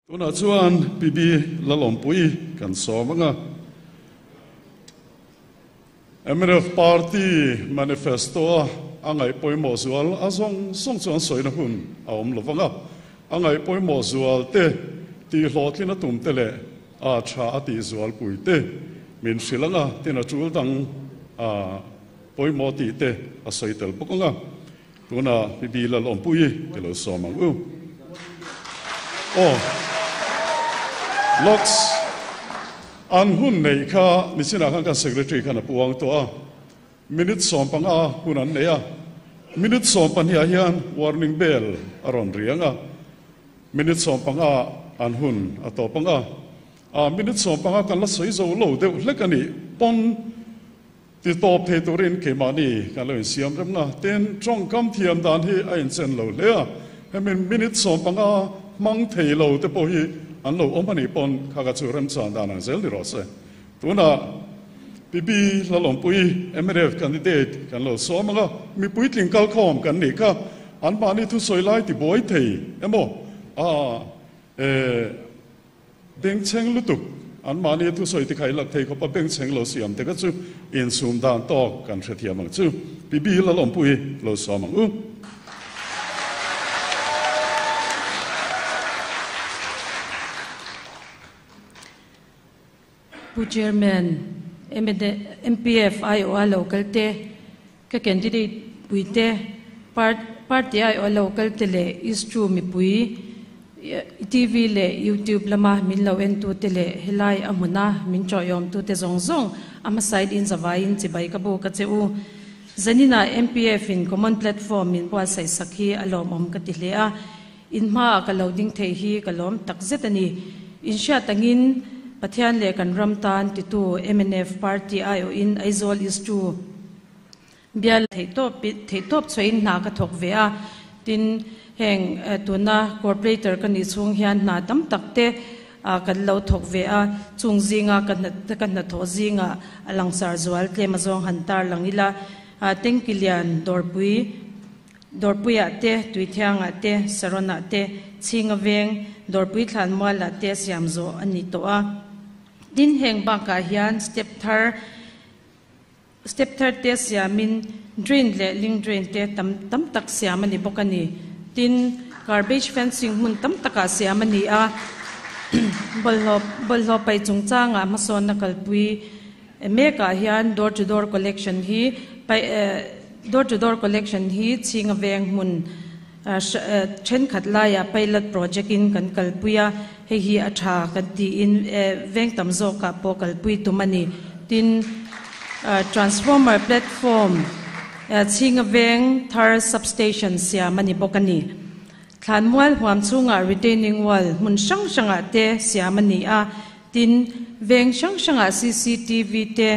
Tunah chuan PB Lalawmpuii kan sawm ang a. Mnf Party Manifesto-a a ngaih pawimawh zual a zawng zawng chu an sawina hun a awm lo vang a. A ngaih pawimawh zual te, tihhlawhtlin a tum te leh a tha a tih zualpui te min hrilh ang a, tin a tul dang a pawimawh tih te a sawi tel bawk ang a. Tunah PB Lalawmpuii i lo sawm ang u. Aw. Locks an hun neih kha nichinah khan kan Secretary khan a puang tawh a. Minute 15 hun an nei a. Minute 12 ah hian warning bell a rawn ri ang a. Minute 15 an hun a tawp ang a. Minute 15 kan la sawi zo lo deuh hlek a nih pawn Ti tawp thei turin keimahni kan lo insiam rem na. Tin, tawngkam thiam dan hi a inchen lo hle a, hemi minute 15 hmang thei lo te pawh hi an lo awm a nih pawn kha ka chu remchan dan ang zel ni rawh se. Tunah PB Lalawmpuii mnf candidate kan lo sawm ang a, mi puitling kalkhawm kan nih kha anmahni thusawi lai ti buai thei emaw a eh Bengchheng lutuk, anmahni thusawi te kha i lak thei khawp a, bengchheng lo siam te kha chu insum dan tawk kan hrethiam ang chu. Pi Bi Lalawmpuii lo sawm ang u. Pu Chairman, MPF aiawha lo kal te, ka candidate pui te, party aiawha lo kal te leh Istru mipui TV leh YouTube lama min lo en tu te leh helai a hmuna min tawihawm tu te zawng zawng a hmasait in zavaiin chibai ka buk a che u. Zaninah MPF in Common Platform min buatsaih sak hi a lawmawm ka ti hle a. In hmaah ka lo ding thei hi ka lawm tak zet a ni. In hriat angin Pathian leh kan ram tan titu mnf party aiawhin Aizawl East 2 bial theihtawp theihtawp chhuahin hna ka thawk ve a. Tin, heng tuna corporator ka nih chhung hian hna tam tak te kan lo thawk ve a. Chung zinga ka ka hnathawh zingah a langsar zual tlem azawng han tarlang ila. Tengkilian dawrpui Dawrpuiah te, Tuithiangah te, Saronah te, Chhinga Veng, Dawrpui Thlanmualah te siam zawh a ni tawh a. Tin, heng bakah hian step thar step thar te siamin drain leh link drain te tam tam tak siam a ni bawk a ni. Tin, garbage fencing hmun tam takah siam a ni a. Bawlhhlawh bawlhhlawh paih chungchangah hmasawnna kalpui Mekah hian door to door collection hi door to door collection hi Chhinga Veng hmun thenkhat laiah pilot project in kan kalpui a, hei hi a tha kan tiin veng tam zawkah pawh kalpui tum a ni. Tin, transformer platform Chhinga Veng thar substation siam a ni bawk a ni. Thlanmual huam chhungah retaining wall hmun hrang hrangah te siam a ni a. Tin, veng hrang hrangah cctv te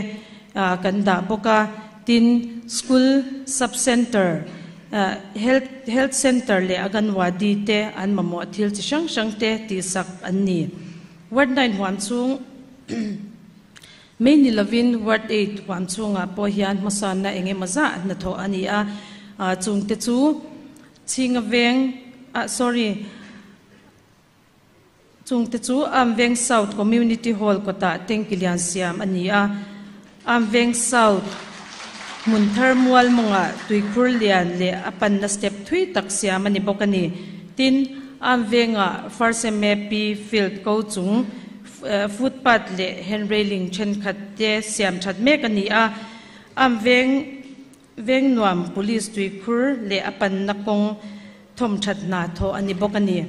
kan dah bawk a, tin, school, sub centre, health health centre leh Anganwadi te an mamawh thil chi hrang hrang te tihsak an ni. Ward 9 huam chhung Mai ni lovin Ward 8 huam chhungah pawh hian hmasanna eng emaw zah hnathawh a ni a, chungte chu Chhinga veng ah sorry, Chungte chu Amveng South Community Hall kawtah tanki lian siam a ni a. Amveng South hmun thar mual mawngah tuikhur lian leh a panna step thui tak siam a ni bawk a ni. Tin, Amvengah First MAP field ko chung footpath leh hand railing thenkhat te siam that mek a ni a. Amveng Veng nuam Police tuikhur leh a panna kawng thawmthat hna thawh a ni bawk a ni.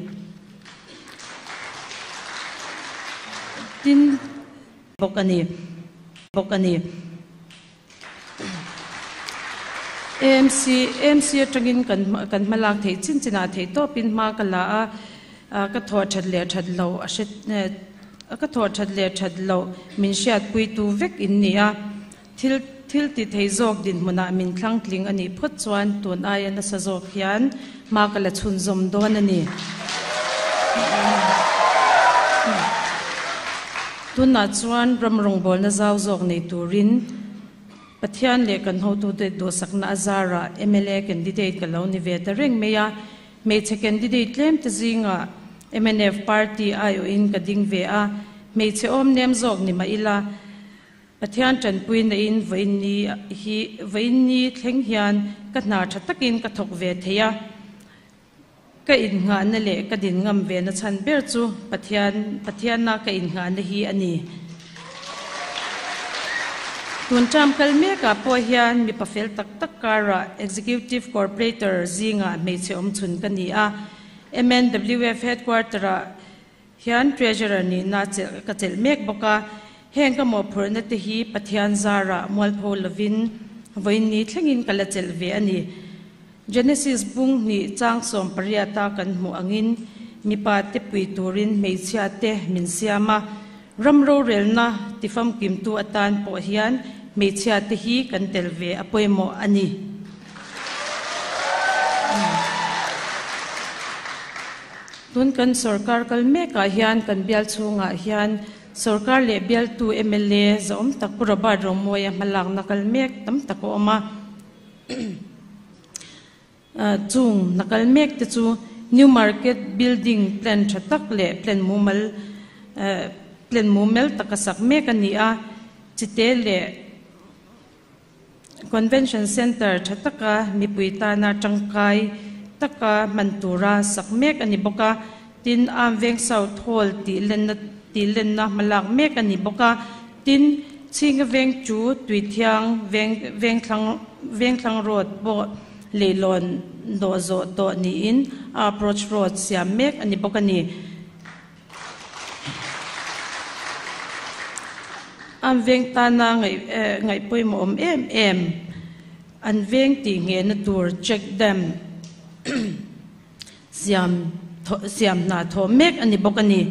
Tin bawk a ni. Bawk a ni. AMC AMC atangin kan kan hmalak theih chin chinah theih tawpin hma ka la a, ka thawh that leh that loh a hre ka thawh that leh that loh min hriatpuitu vek in ni a. Thil thil ti thei zawk dinhmunah min thlang tling a nih phawt chuan tun aia nasa zawk hian hma ka la chhunzawm dawn a ni. Tunah chuan ram rawngbawlna zau zawk nei turin Pathian leh kan hotute duhsakna a zarah mla candidate ka lo ni ve ta reng mai a. Hmeichhe candidate tlemte zingah. Mnf party aiawhin ka ding ve a, hmeichhe awm nem zawk ni mah ila, Pathian tanpuina in vawiin ni hi vawiin ni thleng hian ka hna tha takin ka thawk ve thei a. Ka innghahna leh ka din ngam ve na chhan ber chu Pathian Pathiana ka innghahna hi a ni. Tun term kal mekah pawh hian mipa fel tak tak karah Executive Corporator zingah hmeichhe awm chhun ka ni a. MNWF Headquarter-ah hian Treasurer nihna chelh ka chelh mek bawk a. Heng ka mawhphurhna te hi Pathian zarah mualpho lovin vawiin ni thlengin ka la chelh ve a ni. Genesis bung hnih chang 18 a kan hmuh angin mipa te pui turin hmeichhia te min siam a, ram rorelna tifamkimtu atan pawh hian hmeichhia te hi kan tel ve a pawimawh a ni. Tun kan sorkar kal mekah hian kan bial chhungah hian sorkar leh bialtu mla zawm tak Pu Robert Romawia hmalakna kal mek tam tak a awm a. Chung na kal mek te chu New Market Building plan tha tak leh plan mumal plan mumal taka sak mek a ni a, chite leh Convention Centre tha taka mipui tana tangkai taka hman tura sak mek a ni bawk a, tin Arm Veng South Hall tih lenna tih lenna hmalak mek a ni bawk a, tin Chhinga Veng chu Tuithiang Veng Vengthlang Vengthlang Road pawh leihlawn dawh zawh tawh niin a approach road siam mek a ni bawk a ni. An veng tana ngaih ngaih pawimawh awm em em an veng tih nghehna tur check dam siam siam hna thawh mek a ni bawk a ni.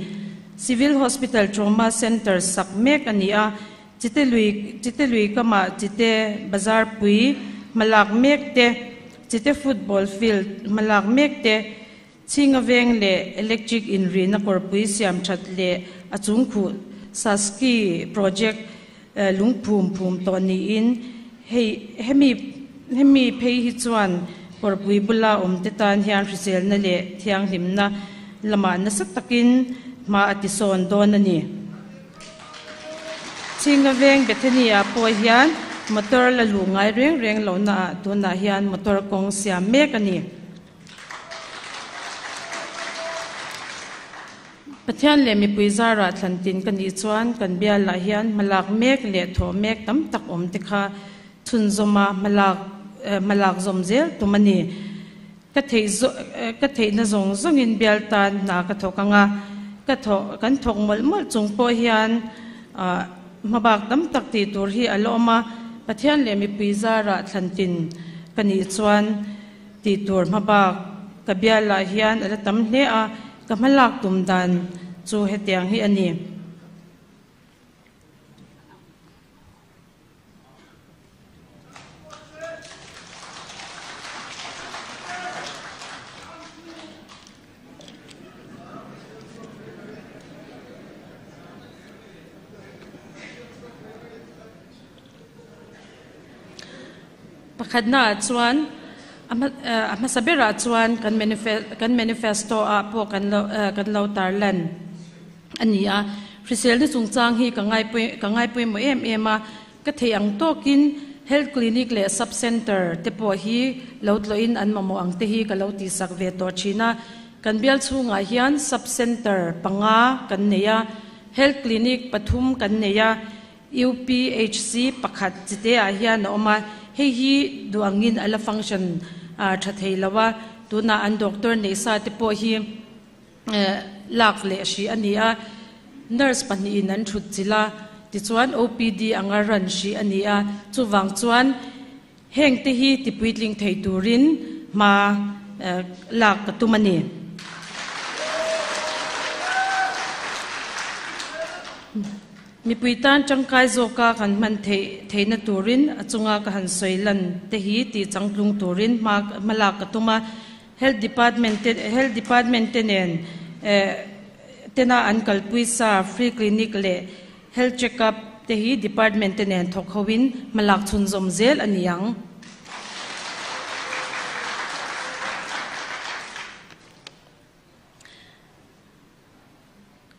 Civil Hospital Trauma Centre sak mek a ni a, Chite lui Chite lui kamah Chite bazar pui hmalak mek te, Chite football field hmalak mek te, Chhinga veng leh electric inrihna kawrpui siam that leh a chungkhuh Saski project lungphum phum tawh niin hei hemi hemi phei hi chuan kawrpui bula awm te tan hian hriselna leh thianghlimna lamah nasa takin hma a tisawn dawn a ni. Chhinga veng Bethany ah pawh hian motor la luh ngai reng reng lohna ah tunah hian motor kawng siam mek a ni. Pathian leh mipui zarah thlan tin ka nih chuan kan bialah hian hmalak mek leh thawh mek tam tak awm te kha chhunzawma hmalak hmalak zawm zel tum a ni. Ka theih ka theihna zawng zawngin bial tan hna ka thawk ang a, ka thawk kan thawk mawlh mawlh chung pawh hian ah hmabak tam tak tih tur hi a la awm a, Pathian leh mipui zarah thlan tin ka nih chuan Tih tur hmabak ka bialah hian a la tam hle a, ka hmalak tum dan chu hetiang hi a ni. Pakhatnaah chuan a hmasa berah chuan kan kan manifesto ah pawh kan lo kan lo tarlan a ni a. Hriselna chungchang hi ka ngai ka ngai pawimawh em em a, ka theih ang tawkin health clinic leh sub center te pawh hi lo tlawhin an mamawh ang te hi ka lo tihsak ve tawh thin a. Kan bial chhungah hian sub center panga kan nei a, health clinic pathum kan nei a, UPHC pakhat chite ah hian a awm a, hei hi duh angin a la function tha thei lo a, tunah an doctor neih sa te pawh hi lak leh hrih a ni a, nurse pahnihin an thut chilh a, tichuan OPD anga run hrih a ni a, chuvang chuan heng te hi tipuitling thei turin hma lak ka tum a ni. Mipui tan tangkai zawka kan hman theih theihna turin a chunga ka han sawi lan te hi tih changtlung turin hma hmalak ka tum a. Health Department te Health Department te nen eh tena an kalpui sa free clinic leh health check up te hi department te nen thawk hoin hmalak chhunzawm zel a ni ang.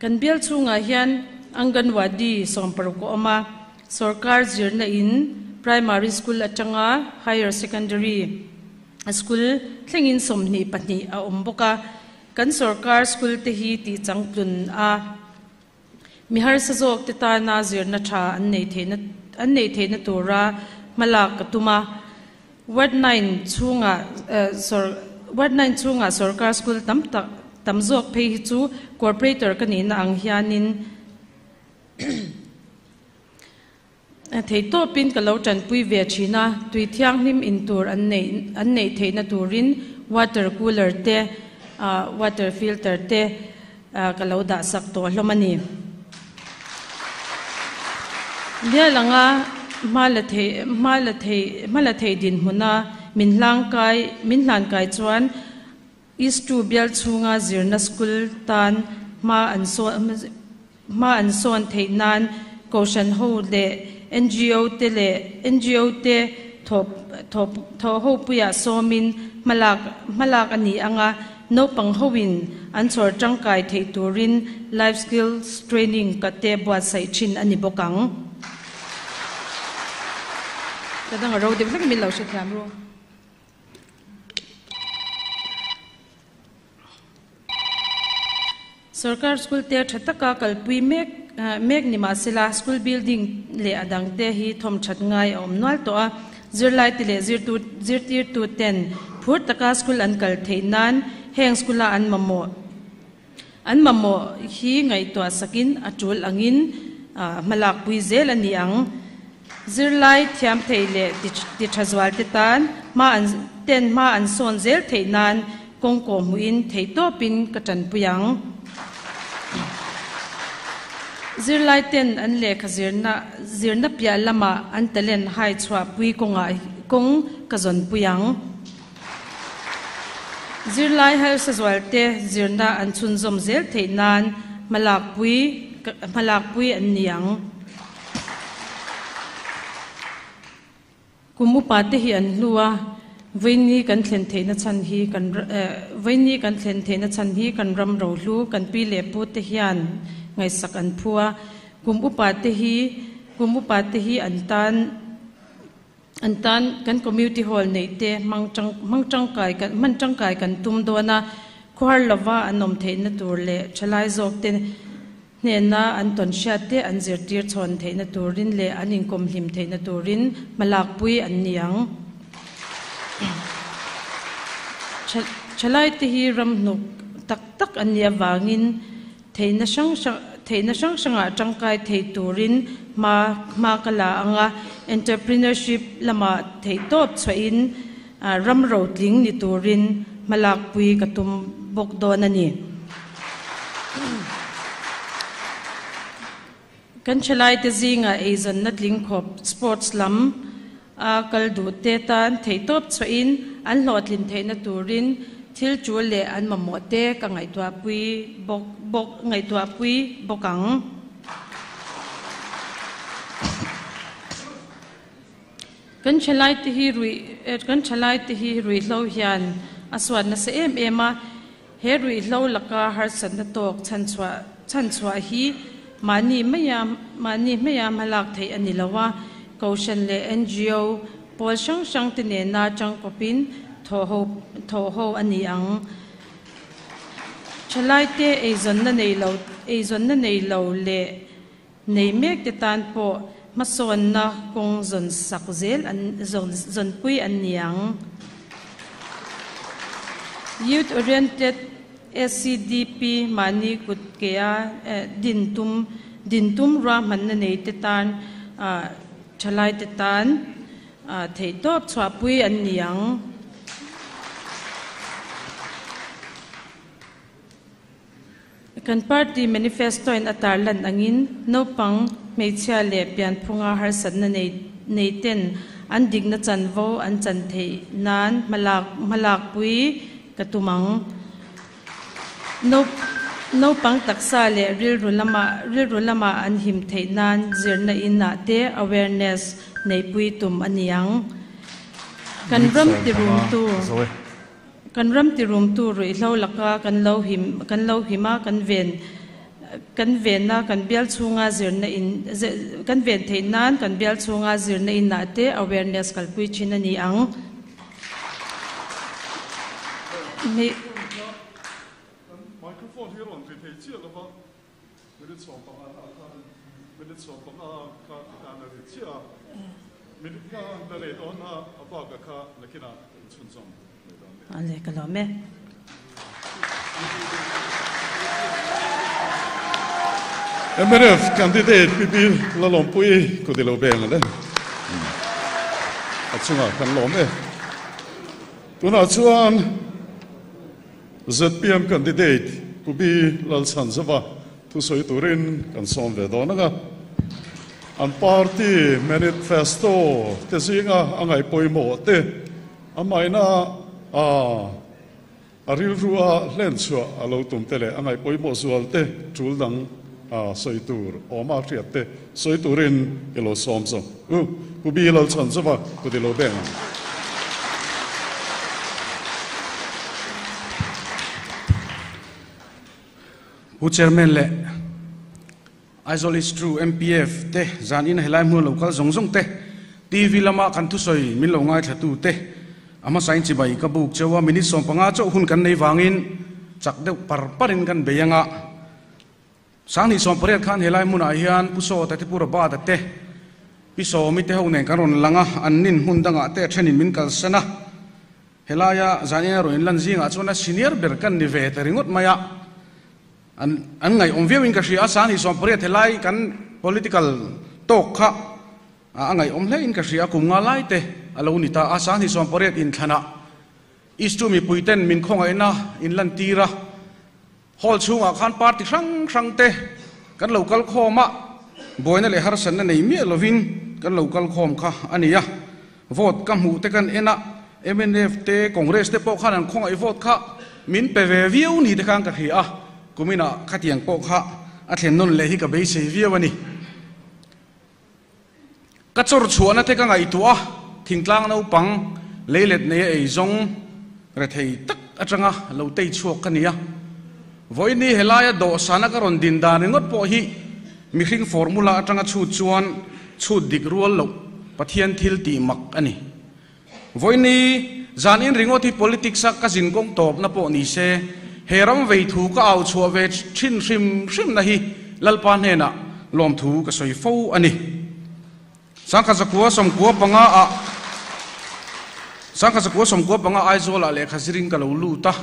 Kan bial chhungah hian Anganwadi 60 a awm a, sorkar zirna in Primary School atanga Higher Secondary School thlengin 22 a awm bawk a. Kan sorkar school te hi tih changtlun a mi harsa zawk te tana zirna tha an neih theihna an neih theihna tura hmalak ka tum a. Ward 9 chhungah Ward 9 chhungah sorkar school tam tak tam zawk phei hi chu corporator ka nihna ang hianin Theihtawpin ka lo tanpui ve thin a, tui thianghlim in tur an neih an neih theihna turin water cooler te, water filter te ka lo dah sak tawh hlawm a ni. Bial anga hma la thei hma la thei hma la thei dinhmuna min hlangkai min hlankai chuan East 2 bial chhunga zirna school tan hma an sawn Hma an sawn theih nan Kohhran ho leh ngo te leh ngo te thawh thawh thawh ho puiah sawmin hmalak hmalak a ni ang a, naupang hoin an chhawr tangkai theih turin life skills training ka te buatsaih thin a ni bawk ang. Ka dang a ro deuh hlek min lo hrethiam ru. Sorkar school te tha taka kalpui mek mek ni mahsela school building leh a dang te hi thawm that ngai a awm nual tawh a, zirlai te leh zirtu zirtirtu ten phur taka school an kal theih nan heng school a an mamawh an mamawh hi ngaihtuah sakin a tul angin hmalak pui zel a ni ang. Zirlai thiam thei leh ti tha zual te tan hma an ten hma an sawn zel theih nan kawng kawh hmuhin theih tawpin ka tanpui ang. Zirlai ten an lehkha zirna zirna piah lamah an talent hai chhuah pui kawngah kawng ka zawnpui ang. Zirlai harsa zual te zirna an chhunzawm zel theih nan hmalakpui hmalakpui an ni ang. Kum upa te hi an hlu a, vawiini kan thlen theihna chhan hi kan vawiini kan thlen theihna chhan hi kan ram rohlu kan pi leh pu te hian ngaihsak an phu a, kum upa te hi kum upa te hi an tan an tan kan community hall neih te hmang tang hmang tangkai kan hman tangkai kan tum dawn a, khuar lova an awm theihna tur leh thalai zawk te Hnena an tawn hriat te an zirtir chhawn theihna turin leh an inkawmhlim theihna turin hmalakpui an ni ang. Thalaite hi ramhnuk tak tak an nih avangin theihna hrang hrang theihna hrang hrangah tangkai thei turin hma hma ka la ang a, entrepreneurship lamah theihtawp chhuahin ram rotling ni turin hmalakpui ka tum bawk dawn a ni. Kan thalaite zingah eizawnna tling khawp sports lam a kal duh te tan theihtawp chhuahin an hlawhtlin theihna turin thil tul leh an mamawh te ka ngaihtuahpui bawk bawk ngaihtuahpui bawk ang. Kan thalaite hi ruih kan thalaite hi ruihhlo hian a suat nasa em em a. He ruihhlo laka harsatna tawk chhanchhuah chhanchhuah hi mahni maia mahni hmeia hmalak theih a ni lo a, Kohhran leh ngo pawl hrang hrang te nena tangkawpin thawhho thawhho a ni ang. Thalaite eizawnna nei lo eizawnna nei lo leh nei mek te tan pawh hmasawnna kawng zawn sak zel an zawn zawnpui an ni ang. Youth Oriented SCDP mahni kut kea din tum din tum ruahmanna nei te tan thalai te tan theihtawp chhuahpui an ni ang. Kan party manifesto in a tarlan angin naupang, hmeichhia leh pianphunga harsatna nei nei ten an dikna chanvo an chan theih nan hmalak hmalakpui ka tum ang. Naupang taksa leh rilru lama rilru lama an him theih nan zirna inah te awareness neihpui tum a ni ang. Kan ram tirumtu. Kan ram tirumtu ruihhlo laka kan lo him kan lo him a, kan ven kan venna kan bial chhunga zirna in kan ven theih nan kan bial chhunga zirna inah te awareness kalpui thin a ni ang. Microphone hi rawn ri thei chiah lova, minute 15 ah khan minute 15 kha tikhan a ri chiah a, minute nga la leh dawn a, a bak a kha nakinah kan chhunzawm mai dawn nia. Ale ka lawm e. Mnf candidate Pi Pi Lalawmpuii kut i lo beng ale. A chungah kan lawm e. Tunah chuan zpm candidate Pu Bi Lalchhanzova thusawi turin kan sawm ve dawn ang a. An party manifesto te zinga a ngaih pawimawh te a maina a a rilru a hlen chhuah a lo tum te leh a ngaih pawimawh zual te tul dang a sawi tur awm a hriat te sawi turin i lo sawm zawk. U Pu Bi Lalchhanzova kut i lo beng ang. Pu Chairman leh Aizawl East True MPF te zan in helai hmun a lo kal zawng zawng te, TV lama kan thusawi min lo ngaithla tu te, a hmasa in chibai ka buk cheu a, minute 15 chauh hun kan nei vangin chak deuh par par in kan bei anga. 2018 khan helai hmunah hian Pu Sawta te Pu Robert-a te, Pi Sawmi te ho nen kan rawn lang a, an nin hmun dangah te a thenin min kalsan a. Helaia zan in a rawn inlan zingah chuan a senior ber kan ni ve ta ringawt mai a. An an ngaihawm viau in ka hria a, 2018 helai kan political talk kha a ngaihawm hle in ka hria a, kum nga lai te a lo ni ta a, 2018 inthlanah East chu mipui ten min khawngaihna in lan tir a, hall chhungah khan party hrang hrang te kan lo kal khawm a, buaina leh harsatna nei miah lovin kan lo kal khawm kha a ni a, vote ka hmuh te kan en a, mnf te Congress te pawh khan an khawngaih vote kha min pe ve viau ni te khan ka hria a, kuminah khatiang pawh kha a thlen nawn leh hi ka beisei viau a ni. Ka chawr chhuahna te ka ngaihtuah a, thingtlang naupang leilet nei a ei zawng rethei tak atanga lo tei chhuak ka ni a. Vawiini helaia dawhsana ka rawn din dan ringawt pawh hi mihring formula atanga chhut chuan chhut dik rual loh Pathian thil tih mak a ni. Vawiini zan in ringawt hi politics a ka zin kawng tawpna pawh ni se, he ram vei thu ka au chhuah ve thin hrim hrimna hi Lalpa hnenah lawmthu ka sawi fo a ni. 1995 ah 1995 Aizawlah lehkha zirin ka lo lut a,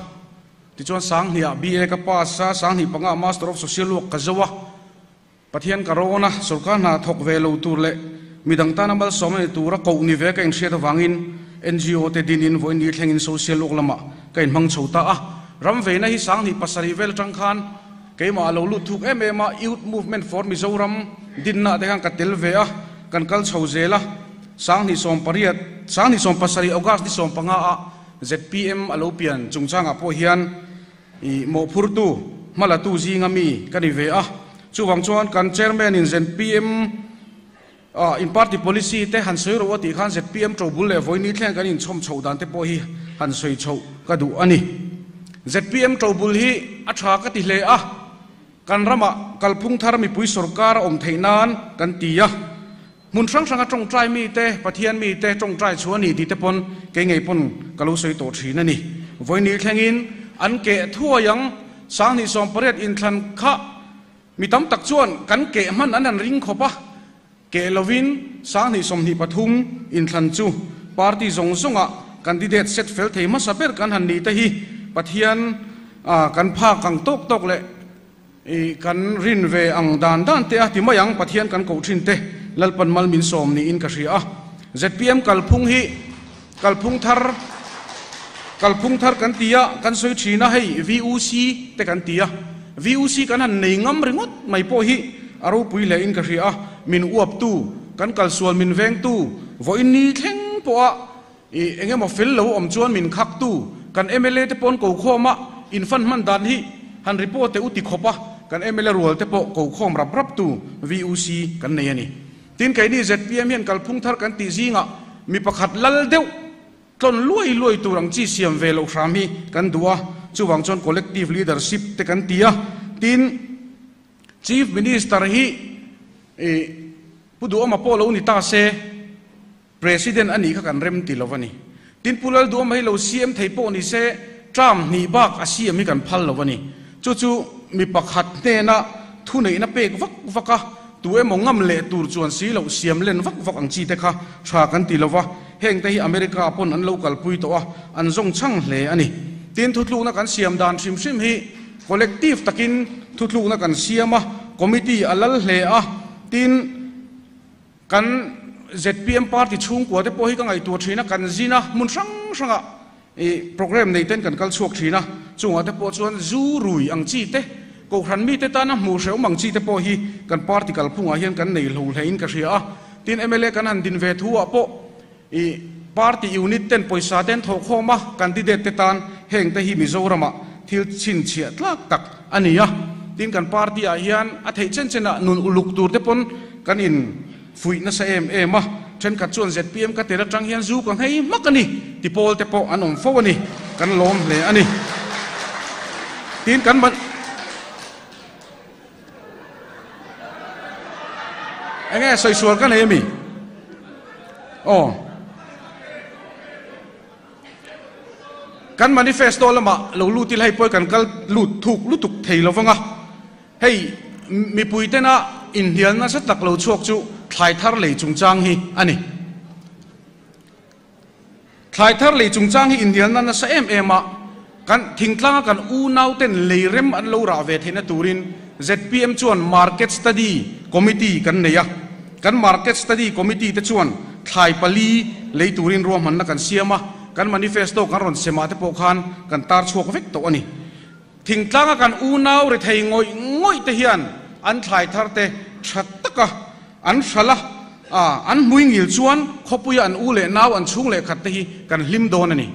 tichuan 2000 ah BA ka pass a, 2005 ah Master of Social Work ka zo a. Pathian ka rawn a, sorkar hna thawk ve lo tur leh midang tana malsawm a ni tura koh ni ve ka inhriat avangin NGO te dinin vawiin ni thlengin social work lamah ka inhmang chho ta a. Ram veina hi 2007 vel atang khan keimah a lo lut thuk em em a, Youth Movement for Mizoram dinna te khan ka tel ve a, kan kal chho zel a. 2018, 2017 August ni 15 ah zpm a lo pian chungchangah pawh hian I mawhphurtu, hmalatu zinga mi ka ni ve a. Chuvang chuan kan Chairman in zpm ah in party policy te han sawi ro a tih khan zpm ṭobul leh vawiini thleng kan inchhawm chhoh dan te pawh hi han sawi chhoh ka duh a ni. Zpm ṭobul hi a ṭha ka ti hle a, kan ramah kalphung thar mipui sorkar a awm theih nan kan ti a. Hmun hrang hranga ṭawngṭai mite, Pathian mite ṭawngṭai chu a ni tih te pawn kei ngei pawn ka lo sawi tawh ṭhin a ni. Vawiini thlengin an keh thuai ang, 2018 inthlan kha mi tam tak chuan kan keh hman an han ring khawp a, keh lovin 2023 inthlan chu party zawng zawngah candidate set fel thei hmasa ber kan han ni te hi Pathian kan phak ang tawk tawk leh I kan rin ve ang dan dan te a ti mai ang, Pathian kan koh thin te Lalpan mal min sawm niin ka hria a. Zpm kalphung hi kalphung thar kalphung thar kan ti a, kan sawi thin a, hei VUC te kan ti a. VUC kan han nei ngam ringawt mai pawh hi a ropui hle in ka hria a, min uap tu, kan kalsual min veng tu, vawiin ni thleng pawh a I eng emaw fel lo awm chuan min khak tu kan mla te pawn ko khawm a, in fan hman dan hi han report teh u ti khawp a, kan mla rual te pawh ko khawm rap rap tu VUC kan nei a ni. Tin keini zpm hian kalphung thar kan tih zingah mi pakhat lal deuh tlawn luai luai tur ang chi siam ve loh hram hi kan duh a, chuvang chuan collective leadership te kan ti a, tin. Chief Minister hi Pu Duhawma pawh lo ni ta se, President a nih kha kan rem ti lo a ni. Tin, Pu Lalduhawma hi lo CM thei pawh ni se, term hnih bak a CM hi kan phal lo a ni. Chu chu mi pakhat hnena thuneihna pek vak vak a, tu emaw ngam leh tur chuan si loh siam len vak vak ang chi te kha tha kan ti lo va, heng te hi America pawn an lo kalpui tawh a, an zawng chhang hle a ni. Tin, thutlukna kan siam dan hrim hrim hi collective takin thutlukna kan siam a, committee a lal hle a, tin, Kan zpm party chhungkua te pawh hi ka ngaihtuah thin a, kan zin a, hmun hrang hrangah ih programme nei ten kan kal chhuak thin a, chungah te pawh chuan zu rui ang chi te, kohhran mite tana hmuh hrehawm ang chi te pawh hi kan party kalphungah hian kan nei hlo hlein ka hria a. Tin, mla kan han din ve thu ah pawh ih party unit ten pawisa te an thawh khawm a, candidate te tan heng te hi Mizoramah thil chhinchhiah tlak tak a ni a. Tin, kan party ah hian a theih chen chenah nun uluk tur te pawn kan in fuih nasa em em a, thenkhat chuan zpm ka tel atang hian zu ka nghei hmak a ni ti pawl te pawh an awm fo a ni, kan lawm hle a ni. Tin, kan Enge sawi sual ka nei ami? Aw. Kan manifesto lamah lo lut ila hei pawh kan kal lut thuk lutuk thei lo vang a. Hei mipui tena inhnial nasa tak lo chhuak chu thlai thar lei chungchang hi a ni. Thlai thar lei chungchang hi inhnialna nasa em em a, kan thingtlanga kan unauten lei rem an lo rah ve theihna turin zpm chuan Market Study Committee kan nei a. Kan Market Study Committee te chuan thlai pali lei turin ruahmanna kan siam a, kan manifesto kan rawn semah te pawh khan kan tar chhuak vek tawh a ni. Thingtlanga kan unau rethei ngawih ngawih te hian an thlai thar te tha taka an hralh a, an hmui ngil chuan khawpuia an u leh nau an chhung leh khat te hi kan hlim dawn a ni.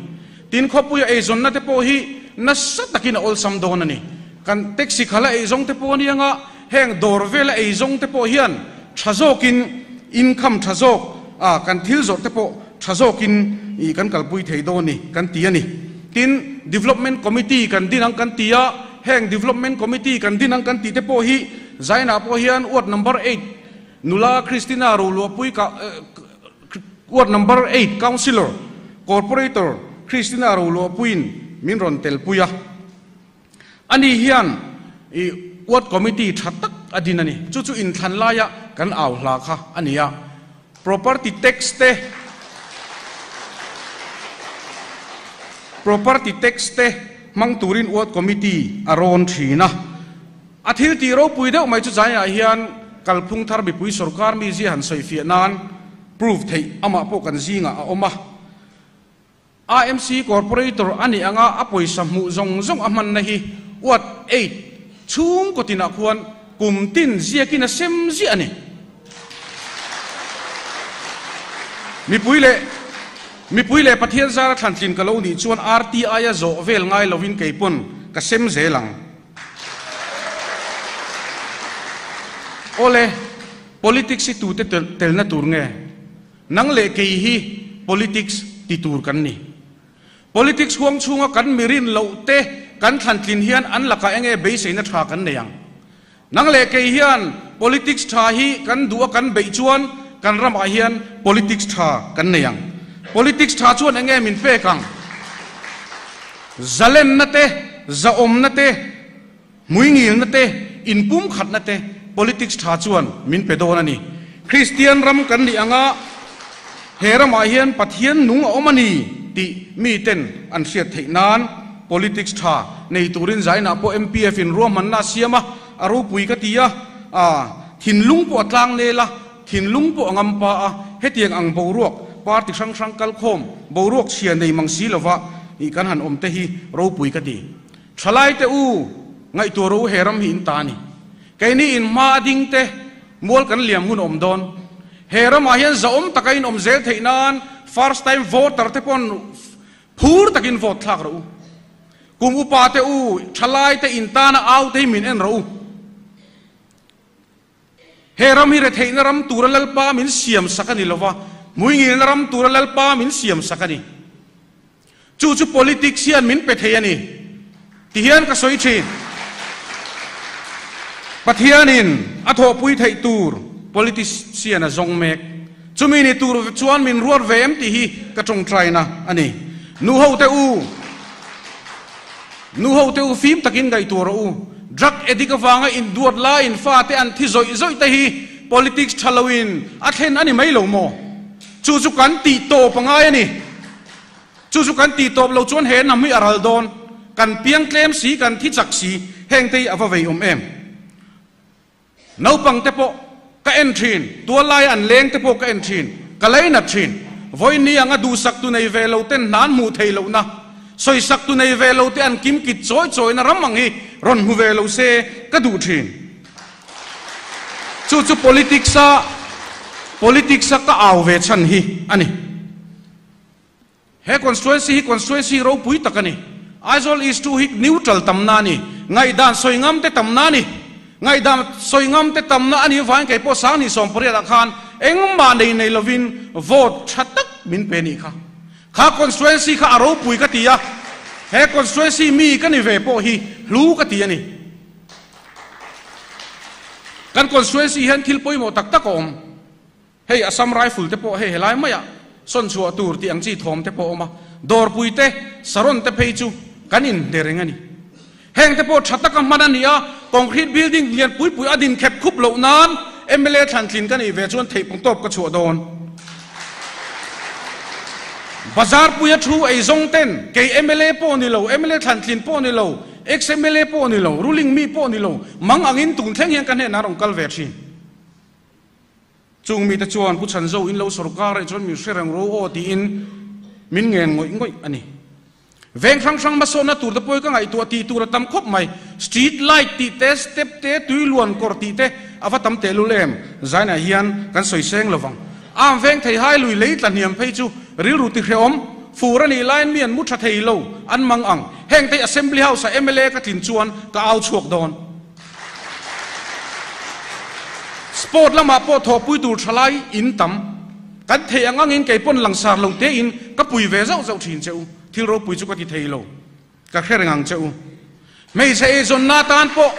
Tin, khawpuia eizawnna te pawh hi nasa takin a awlsam dawn a ni. Kan taxi khala eizawng te pawh anianga heng dawr vela eizawng te pawh hian tha zawkin income tha zawk kan thil zawrh te pawh tha zawkin kan kalpui thei dawn ni kan ti a ni. Tin, Development Committee kan din ang kan ti a, heng Development Committee kan din ang kan tih te pawh hi Zainah pawh hian Ward Number Eight nula Christina Roluahpui ka Ward Number Eight Councillor Corporator Christina Roluahpuiin min rawn telpui a. Ani hian i Ward Committee tha tak a din a ni. Chu chu inthlan laia kan au hla kha a ni a. Property tax te Property tax te hmang turin Ward Committee a rawn thin a. A thil tih ropui deuh mai chu zainah hian kalphung thar mipui sorkar mizia han sawifiah nan prove theih amah pawh kan zingah a awm a. AMC Corporator a nih anga a pawisa hmuh zawng zawng a hmanna hi Ward eight chhungkaw tinah khuan kum tin ziakin a sem ziah a ni. Mipui leh Mipui leh Pathian zara thlantlin ka lo nih chuan RTI a zawh vel ngai lovin kei pawn ka sem zel ang. Awle, politics hi tute telna tur nge? Nang leh kei hi politics ti tur kan ni. Politics huang chhunga kan mi rin loh te kan thlantlin hian an lakah enge beiseina tha kan nei ang. Nang leh kei hian politics tha hi kan duh a kan beih chuan kan ramah hian politics tha kan nei ang. Politics tha chuan enge min pek ang? Zalenna te, zahawmna te, Hmuingilna te, inpumkhatna te politics tha chuan min pe dawn a ni. Kristian ram kan nih anga he ramah hian Pathian nung a awm a ni tih miten an hriat theih nan politics tha nei turin zainah pawh MPF in ruahmanna a siam a, a ropui ka ti a, thinlung pawh a tlang nel a, thinlung pawh a ngam pa a, hetiang ang boruak party hrang hrang kalkhawm boruak chhia nei mang si lova kan han awm te hi ropui ka ti. Thalaite u, ngaihtuah rawh u he ram hi in ta a ni. Keini in hma a ding te, mual kan liam hun a awm dawn. He ramah hian zahawm taka in awm zel theih nan first time voter te pawn phur takin vote thlak rawh u. Kum upa te u, thalaite in tana au te hi min en rawh u. He ram hi retheihna ram tura Lalpa min siam sak a ni lova, hmuingilna ram tura Lalpa min siam sak a ni. Chu chu politics hian min pe thei a ni, ti hian ka sawi thin. Pathianin a thawhpui theih tur politician a zawng mek. Chumi ni tur chuan min ruat ve em tih hi ka tawngtaina a ni. Nu ho te u, nu ho te u fim takin ngaihtuah rawh u. Drug addict avanga induat laiin fate an thi zawih zawih te hi politics tha loin a thlen a ni mai lo maw? Chu chu kan tih tawp a ngai a ni. Chu chu kan tih tawp lo chuan he hnam hi a ral dawn. Kan piang tlem si, kan thi chak si, hengte hi a va vei awm em? Naupang te pawh ka en thin, tual laia an leng te pawh ka en thin, ka leinat thin. Vawiin anga duhsak tu nei ve lo ten hna an hmuh theih lohna, sawisak tu nei ve lo te an kim kit chawi chawina ram ang hi rawn hmu ve lo se ka duh thin. Chu chu politics a politics a ka au ve chhan hi a ni. He constituency hi constituency ropui tak a ni. Aizawl East 2 hi neutral tamna a ni. Ngaihdan sawi ngam te tamna a ni. Ngaihdan sawi ngam te tamna a nih avangin kei pawh Sanghnih 18 ah khan engmah nei nei lovin vote tha tak min pe nih kha. Kha constituency kha a ropui ka ti a, he constituency mi ka ni ve pawh hi hlu ka ti a ni. Kan constituency hian thil pawimawh tak tak a awm. Hei Assam Rifle te pawh hei helai maiah sawn chhuah tur tih ang chi thawm te pawh a awm a, dawrpui te, saron te phei chu kan inhne reng a ni. Heng te pawh tha taka hman a ni a, concrete building lian pui pui a din khep khup loh nan mla thlantlin ka neih ve chuan theih pawng tawp ka chhuah dawn. Bazar puia thu ei zawng ten kei mla pawh ni lo, mla thlantlin pawh ni lo, ex-mla pawh ni lo, ruling mi pawh ni lo, mang angin tun thleng hian ka hnenah rawn kal ve thin. Chung mite chuan Pu Chhanzo in lo sawrkar eh chuan min hre reng ro aw tiin min ngen ngawih ngawih a ni. Veng hrang hrang hmasawnna tur te pawh hi ka ngaihtuah tih tur a tam khawp mai. Street light tih te, step te, tui luan kawr tih te a va tam tehlul em? Zainah hian kan sawi seng lo vang. Am veng thei hai lui lei tla hniam phei chu rilru ti hrehawm, fur a nih laiin mi an mu tha thei lo, an mang ang. Heng te hi Assembly House ah mla ka tlin chuan ka au chhuak dawn. Sport lamah pawh thawhpui tur thalai in tam. Kan theih ang angin kei pawn langsar lo tein ka pui ve zauh zauh thin che u. Thil ropui chu ka ti thei lo. Ka hre reng ang che u. Hmeichhe eizawnna atan pawh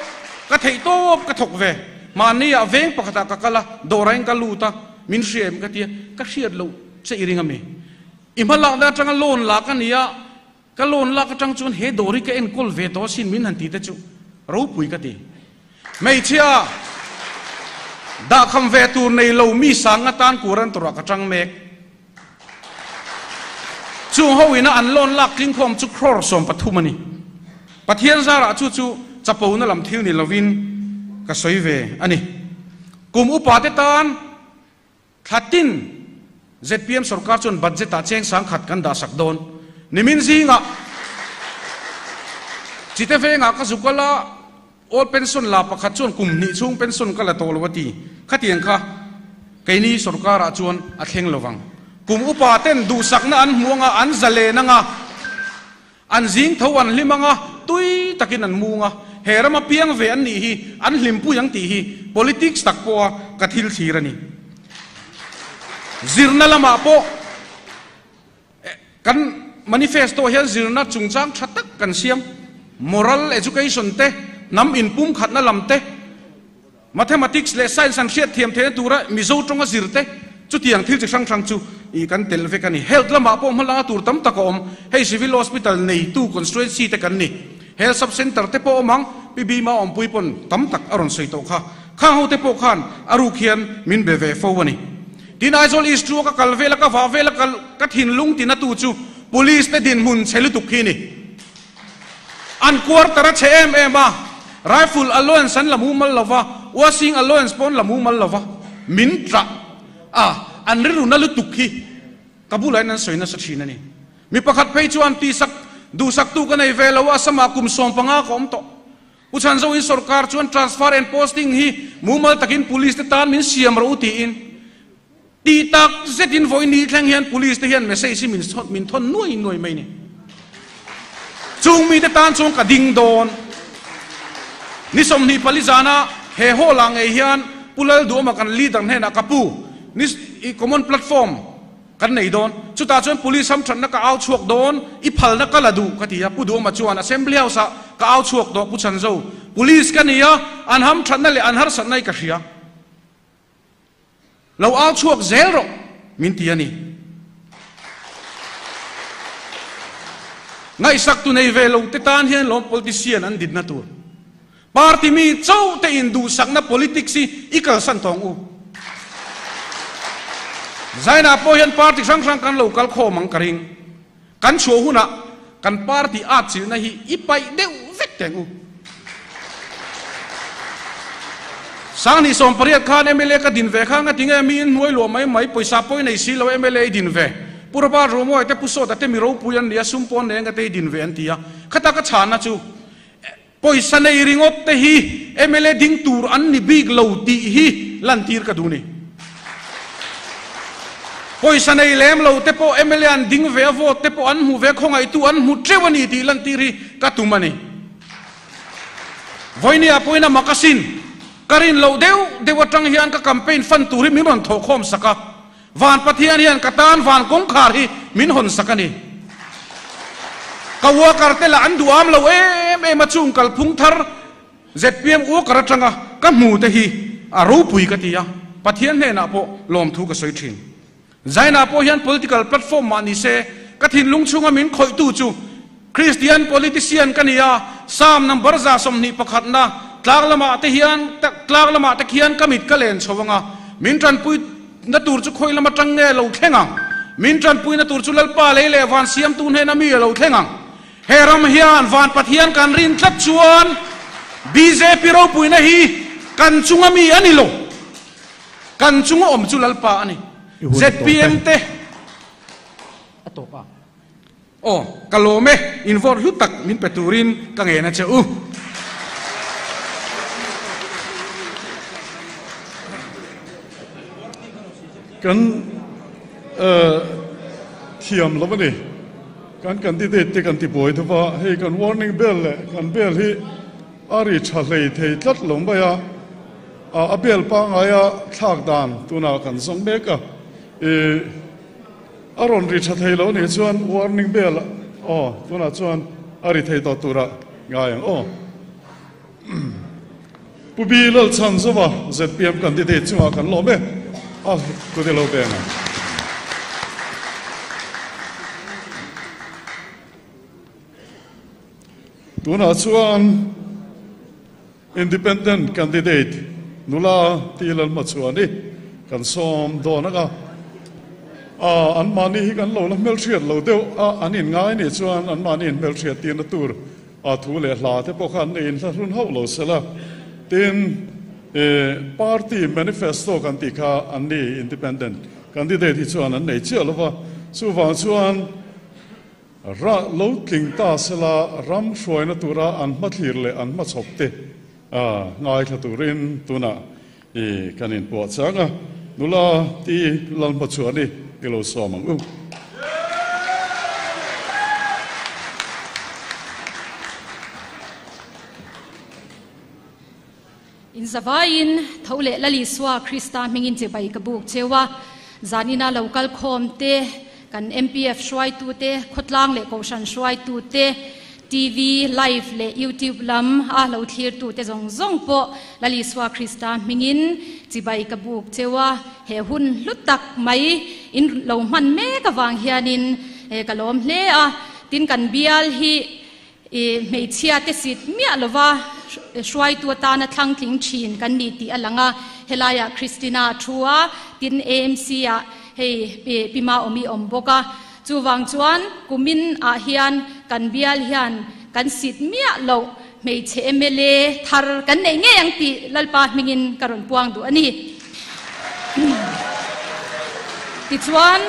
ka theih tawp ka thawk ve. Mahni ah veng pakhatah ka kal a, dawrah in ka lut a, min hria em ka tia, ka hriat loh che i ring a mi? I hmalakna atanga loan la ka nia, Ka loan lak atang chuan he dawr hi ka enkawl ve tawh asin min han ti te chu ropui ka ti. Hmeichhia dahkham ve tur nei lo mi sang atan kur an tawrh ah ka tang mek. Chung ho ina an loan lak tlingkhawm chu crore 13 a ni. Pathian zarah chu chu chapona lam thil ni lovin ka sawi ve a ni. Kum upa te tan Thla tin zpm sorkar chuan budget ah cheng 10,000 kan dah sak dawn. Nimin zingah Chite vengah ka zuk ala old pension la pakhat chuan kum hnih chhung pension ka la tawh lo a ti. Khatiang kha keini sorkar ah chuan a thleng lovang. Kum upa ten duhsakna an hmu anga an zalen anga. An zing tho an hlim anga, tui takin an mung a, he rama piang ve an nih hi an hlimpui ang tih hi politics tak pawha ka thil thlir a ni. Zirna lamah pawh kan manifesto hian zirna chungchang tha tak kan siam. Moral education te, hnam inpumkhatna lam te, Mathematics leh Science an hriat thiam theihna tura Mizo tawnga zir te, chutiang thil chi hrang hrang chu ih kan telh vek a ni. Health lamah pawh hmalanga tur tam tak a awm. Hei Civil Hospital neitu constituency te kan ni. Health Sub Centre te pawh awm ang, Pi Bima awmpui pawn tam tak a rawn sawi tawh kha. Khang ho te pawh khan a ruk hian min be ve fo a ni. Tin Aizawl East chu a ka kal vel a, ka vah vel a, ka ka thinlung tina tu chu Police te dinhmun chhe lutuk hi a ni. An quarter a chhe em em a, rifle allowance an la mumal lo va, washing allowance pawh an la mumal lo va, min tah a, an rilru na lutuk hi ka bulah hian an sawi nasa thin a ni. Mi pakhat phei chuan tihsak duhsaktu ka nei ve lo a, Assam-ah kum 15 ka awm tawh. Pu Chhanzoin sorkar chuan transfer and posting hi mumal takin police te tan min siam rawh u tiin Tih tak zetin vawi ni thleng hian police te hian message hi min min thawn nuai nuai mai ni. Chung mite tan chuan ka ding dawn. Ni 24 zana he hall ah ngei hian Pu Lalduhawma kan leader hnenah ka pu ni i common platform kan nei dawn. Chutah chuan police hamthatna ka au chhuak dawn i phalna ka la duh ka ti a. Pu Duhawma chuan Assembly House ah. ka au chhuak tawh Pu Chhanzo. Police ka ni a, an hamthatna leh an harsatna hi ka hria. Lo au chhuak zel rawh min ti a ni. Ngaihsak tu nei ve lo te tan hian lawm politician an dinna tur. Party mi chauh te in duhsakna politics hi i kalsan tawng u. Zainah pawh hian party hrang hrang kan lo kal khawm ang ka ring. Kan chhuah hunah kan party at chilhna hi i paih deuh vek teng u. 2018 khan mla ka din ve kha nga tinge mi in hnuai luah mai mai pawisa pawi nei si lo mla i din ve. Pu Robert Ruamuai te Pu Sawta te mi ropui an nia sum pawn nei anga te i din ve an ti a. Khata ka chhanna chu pawisa nei ringawt te hi mla ding tur an ni bik lo tih hi lantir ka duh ni. Pawisa nei lem lo te pawh mla an ding ve a vote te pawh an hmu ve khawngaihtu an hmu teuh a ni tih lantir hi ka tum a ni. Vawinia pawhin a mak asin, ka rin loh deuh deuh atang hian ka campaign fund tur hi min rawn thawhkhawm sak a, Van Pathian hian ka tan van kawngkhar hi min hawn sak a ni. Ka worker te lah an duham lo em em a chung kalphung thar zpm worker atanga ka hmu te hi a ropui ka ti a, Pathian hnenah pawh lawmthu ka sawi thin. Zainah pawh hian political platform mah ni se ka thinlung chhunga min khawihtu chu Christian politician ka ni a, Psalm number 21 na tlang lamah te hian tlang lamah te khian ka mit ka len chho anga min tanpui na tur chu khawi lama tang nge lo thleng ang min tanpui na tur chu Lalpa lei leh van siamtu hnena mi a lo thleng ang he ram hian van Pathian kan rin tlat chuan BJP ropuina hi kan chunga mi ani lo kan chunga awm chu Lalpa ani ZPM te a tawp a Aw, ka lawm e, in vote hlu tak min pe turin ka ngen a che u. Kan thiam lo a ni. Kan candidate te kan ti buai deuh a, hei kan warning bell leh kan bell hi a ri tha hlei thei tlat lo mai a, a bell pangaia thlak dan tunah kan zawng mek a. A rawn ri tha thei lo nih chuan warning bell aw tunah chuan a ri thei tawh turah ngai ang aw. Pu Bi Lalchhanzova zpm candidate chungah kan lawm e a kut i lo beng ang. Tunah chuan Independent candidate nula Ti Lalhmachhuani kan sawm dawn ang a, a anmahni hi kan lo la hmelhriat lo deuh a, an inngai nih chuan anmahni inhmelhriat tirna tur a thu leh hla te pawh kha an nei inhlahlun hauh lo sela. Tin, party manifesto kan tih kha anni independent candidate hi chuan an nei chiah lo va, chuvang chuan Ra lo tling ta sela ram hruaina tura an hmathlir leh an hmachhawp te ngaithla turin tunah i kan inpuah chang a, nula ti Lalhmachhuani i lo sawm ang u. In zavaiin tho leh Lal Isua Krista hmingin chibai ka buk cheu a, zanina lo kal khawm te, kan MPF hruaitute, khawtlang leh kohhran hruaitute, TV, live leh YouTube lam a lo thlirtute zawng zawng pawh Lal Isua Krista hmingin chibai ka buk cheu a, he hun hlu tak mai in lo hman mek avang hianin ka lawm hle a, tin kan bial hi I hmeichhia te sit miah lova hruaitu atana thlang tling thin kan ni tih a lang a, helaiah Christina a thu a, tin AMC ah hei Pi Maawmi awm bawk a, chuvang chuan kumin ah hian kan bial hian kan sit miah loh hmeichhe mla thar kan neih ngei ang tih Lalpa hmingin ka rawn puang duh a ni. Tichuan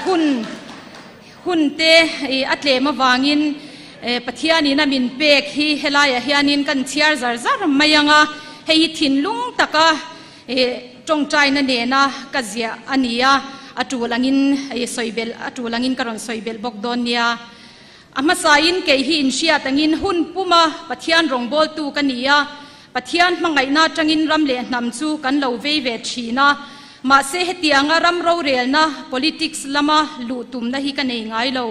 hun. Hun te a tlem avangin Pathianin a min pek hi helaiah hianin kan chhiar zar zar mai ang a, hei hi thinlung taka tawngtaina nena ka ziah a ni a, a tul angin sawi belh a tul angin ka rawn sawi belh bawk dawn nia. A hmasain kei hi inhriat angin hun puma Pathian rawngbawltu ka ni a, Pathian hmangaihna atangin ram leh hnam chu kan lo vei ve thin a, mahse hetianga ram rorelna, politics, lama luh tumna hi ka nei ngai lo.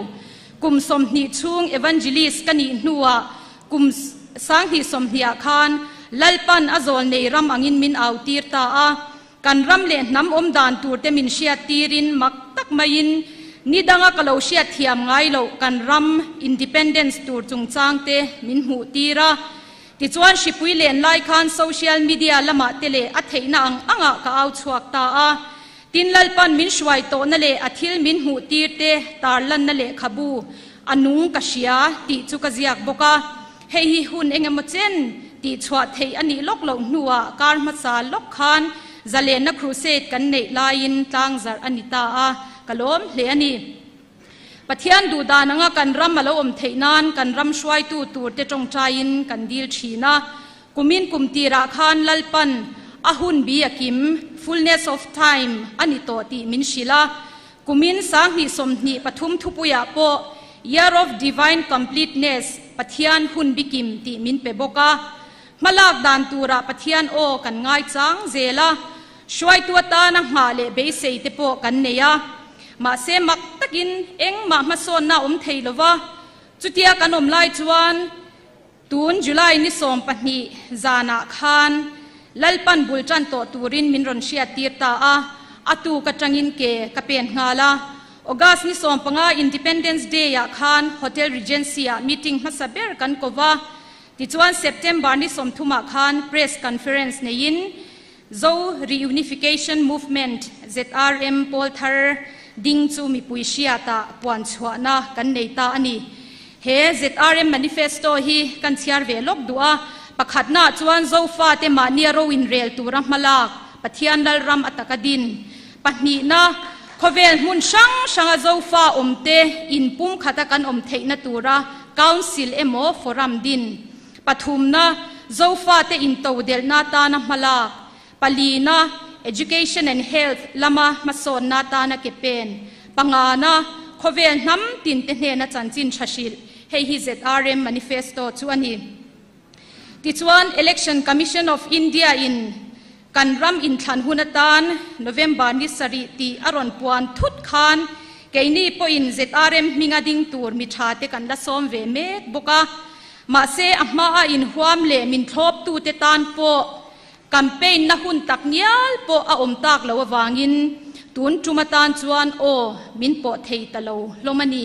Kum 20 chhung evangelist ka nih hnuah Kum 2020 ah khan Lalpan a zawlnei ram angin min au tir ta a. Kan ram leh hnam awm dan tur te min hriat tirin mak tak maiin ni danga ka lo hriat thiam ngai loh kan ram independence tur chungchang te min hmuh tir a. Tichuan hripui len lai khan social media lamah te leh a theihna ang angah ka au chhuak ta a. Tin Lalpan min hruai tawhna leh a thil min hmuh tir te tarlanna lehkhabu a nung ka hria tih chu ka ziak bawk a. Hei hi hun engemaw chen tih chhuah theih a nih lawk loh hnuah kar hmasa lawk khan zalenna crusade kan neih laiin tlangzarh a ni ta a, ka lawm hle a ni. Pathian duhdan anga kan ram a lo awm theih nan kan ram hruaitu turte tawngtaiin kan dil thin a. Kumin kum tirah khan Lalpan a hun bi a kim, fullness of time, a ni tawh tih min hrilh a. Kumin 2023 thupuiah pawh Year of Divine Completeness, Pathian hun bikim tih min pe bawk a. Hmalak dan turah Pathian aw kan ngaichang zel a. Hruaitu atana nghah leh beisei te pawh kan nei a. Mahse mak takin engmah hmasawnna a awm thei lova, chutia kan awm lai chuan tun July ni 12 zanah khan Lalpan bul tan tawh turin min rawn hriat tir ta a, a tuk atangin ke ka pen nghal a. August ni 15 Independence Day ah khan Hotel Regency ah meeting hmasa ber kan ko va, tichuan September ni 30 ah khan press conference neiin Zo Reunification Movement, ZRM, pawl thar ding chu mipui hriatah puan chhuahna kan nei ta a ni. He ZRM manifesto hi kan chhiar ve lawk duh a, pakhatnaah chuan Zofate mahnia ro inrel tura hmalak, Pathian Lalram a taka din. Pahnihna, khawvel hmun hrang hranga Zofa awmte inpum khata kan awm theihna tura Council emaw Forum din. Pathumna, Zofate intodelhna atana hmalak. Palina, Education and Health lama hmasawnna atana ke pen. Pangana, khawvel hnam tinte hnena chanchin tha hrilh. Hei hi ZRM manifesto chu a ni. Tichuan, Election Commission of India in kan ram inthlan hun atan November ni sarih tih a rawn puan thut khan keini pawhin ZRM hminga ding tur mi tha te kan la sawm ve mek bawk a. Mahse a hmaa inhuam leh min thlawptute tan pawh campaign na hun tak ngial pawh a awm tak lo awangin tun tum atan chuan aw min pawh thei ta lo hlawm a ni.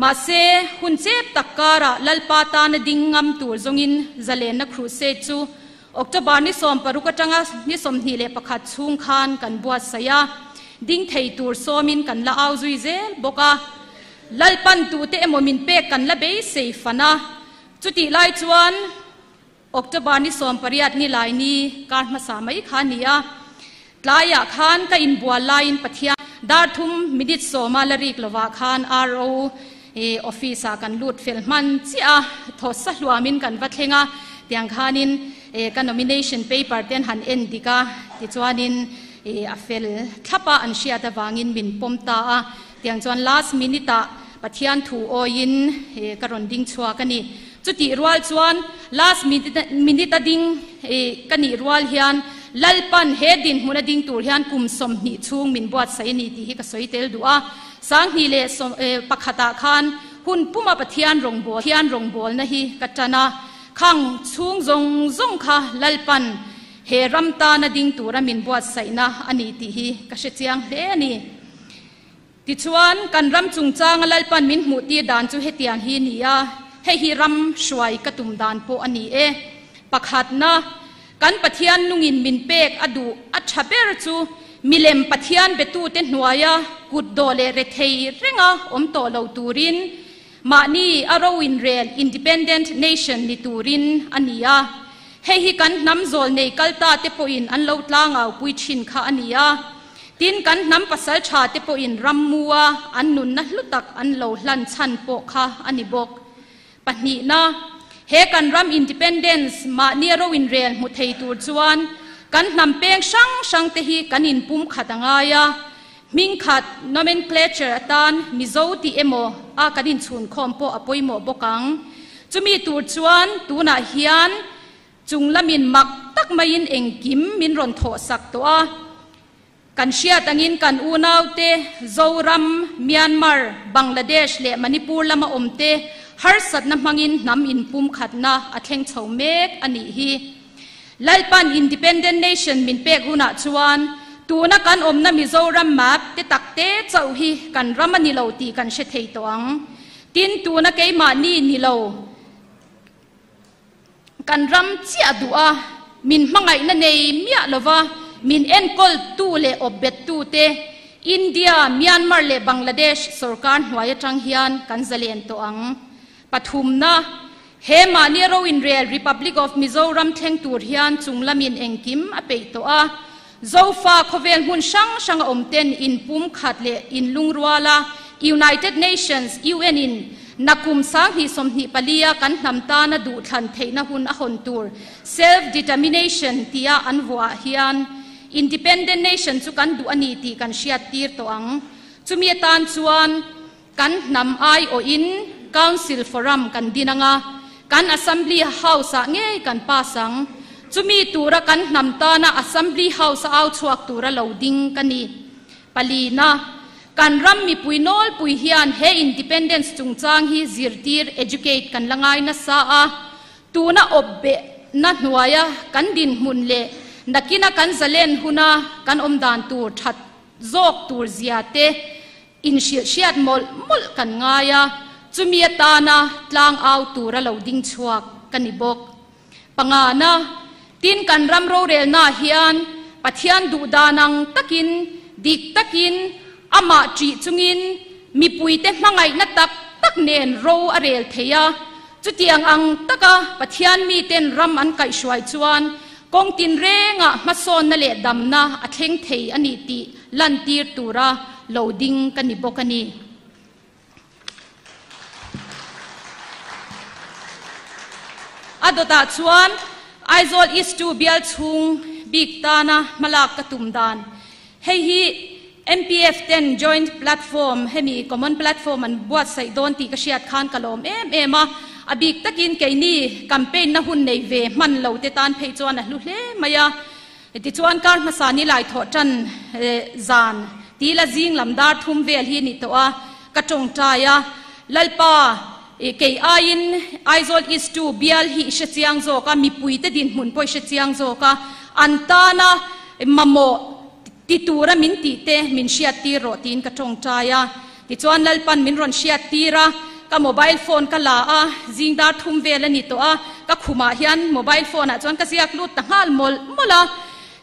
Mahse hun chep tak karah Lalpa tana ding ngam tur zawngin zalenna crusade chu October ni 16 atanga ni 21 chhung khan kan buatsaih a, ding thei tur sawmin kan la au zui zel bawk a. Lalpan tute emaw min pek kan la beisei fan a, chutih lai chuan October ni 18 ni lai ni kar hmasa mai kha a ni a. Tlaiah khan ka inbual laiin Pathian dar thum minute sawma la rik lovah khan RO office ah kan lut fel hman chiah a, thaw sa hluamin kan va thleng a, tiang khanin ka nomination paper te an han en dik a, tichuanin a fel thlap a an hriat avangin min pawm ta a. Tiang chuan last minute ah Pathian thu awiin ka rawn ding chhuak a ni. Chutih rual chuan last minute a ding ka nih rual hian Lalpan he dinhmun a ding tur hian kum 20 chhung min buatsaih a ni tih hi ka sawi tel duh a. 2001 ah khan hun puma Pathian rawngbâwl Pathian rawngbâwlna hi ka ṭan a. Khang chhung zawng zawng kha Lalpan he ram tana ding tura min buatsaihna a ni tih hi ka hre chiang hle a ni. Tichuan, kan ram chungchanga Lalpan min hmuh tir dan chu hetiang hi a ni a, hei hi ram hruai ka tum dan pawh a ni e. Pakhatna, kan Pathian nungin min pek a duh a tha ber chu milem Pathian betute hnuaia kut dawh leh rethei renga awm tawh lo turin mahni a ro inrel independent nation ni turin a ni a. Hei hi kan hnam zawl nei kal ta te pawhin an lo tlangau pui thin kha a ni a. Tin kan hnam pasal tha te pawhin ram mua an nunna hlu tak an lo hlan chhan pawh kha a ni bawk. Pahnihna, he kan ram independence mahni a ro inrel hmu thei tur chuan kan hnam peng hrang hrang te hi kan inpum khat a ngai a. Hming khat nomenclature atan Mizo tih emaw a kan inchhun khawm pawh a pawimawh bawk ang. Chumi tur chuan tunah hian chung lamin mak tak maiin engkim min rawn thawh sak tawh a. Kan hriat angin kan unaute Zoram, Myanmar, Bangladesh leh Manipur lama awmte Harsatna hmangin hnam inpumkhatna a thleng chho mek a nih hi. Lalpan Independent Nation min pek hunah chuan tuna kan awmna Mizoram map te tak te chauh hi kan ram a ni lo tih kan hre thei tawh ang. Tin, tuna keimahni ni lo kan ram chiah duh a, min hmangaihna nei miah lova min enkawltu leh awpbettu te India, Myanmar leh Bangladesh sorkar hnuai atang hian kan zalen tawh ang. Pathumna, He mahni ro inrel Republic of Mizoram thleng tur hian chung lamin engkim a peih tawh a. Zofa khawvel hmun hrang hranga awm ten inpum khat leh inlungrual a, United Nations, UN, in nakum 2024 a kan hnam tana duhthlan theihna hun a hawn tur Self Determination tia an vuah hian Independent Nation chu kan duh a ni tih kan hriat tir tawh ang. Chumi atan chuan Kan hnam aiawhin Council Forum kan din ang a, kan Assembly House-ah ngei kan pass ang. Chumi tura kan hnam tana Assembly House-a au chhuak tura lo ding ka ni. Palina, kan ram mipui nawlpui hian he Independence chungchang hi zirtir, educate, kan la ngai nasa a, tuna awpbehna hnuaia kan dinhmun leh nakina kan zalen huna kan awmdan tur that zawk tur zia te, Inhrilh hriat mawlh mawlh kan ngai a, chumi atana tlang au tura lo ding chhuak ka ni bawk. Pangana, tin kan ram rorelnaah hian Pathian duh dan ang takin, dik takin, amah ṭih chungin mipuite hmangaihna tak tak nen ro a rel thei a, chutiang ang taka Pathian miten ram an kaihhruai chuan kawng tinrengah hmasawnna leh damna a thleng thei a ni tih Lantir tura lo ding ka ni bawk a ni. A dawtah chuan Aizawl East 2 bial chhung bik tana hmalak ka tum dan. Hei hi MPF ten joint platform hemi common platform an buatsaih dawn tih ka hriat khan ka lawm em em a. A bik takin keini campaign na hun nei ve hman lo te tan phei chuan a hlu hle mai a. Tichuan kar hmasa ni lai thawh tan zan tila zing lam dar thum vel hi ni tawh a, ka tawngtai a, Lalpa, kei aiin Aizawl East 2 bial hi i hre chiang zawk a, mipuite dinhmun pawh i hre chiang zawk a, an tana mamawh ti tura min tih te min hriattir rawh tiin ka tawngtai a. Tichuan Lalpan min rawn hriattir a, ka mobile phone ka la a, zing dar thum vel a ni tawh a, ka khumah hian mobile phone ah chuan ka ziak lut ta nghal mawlh mawlh a,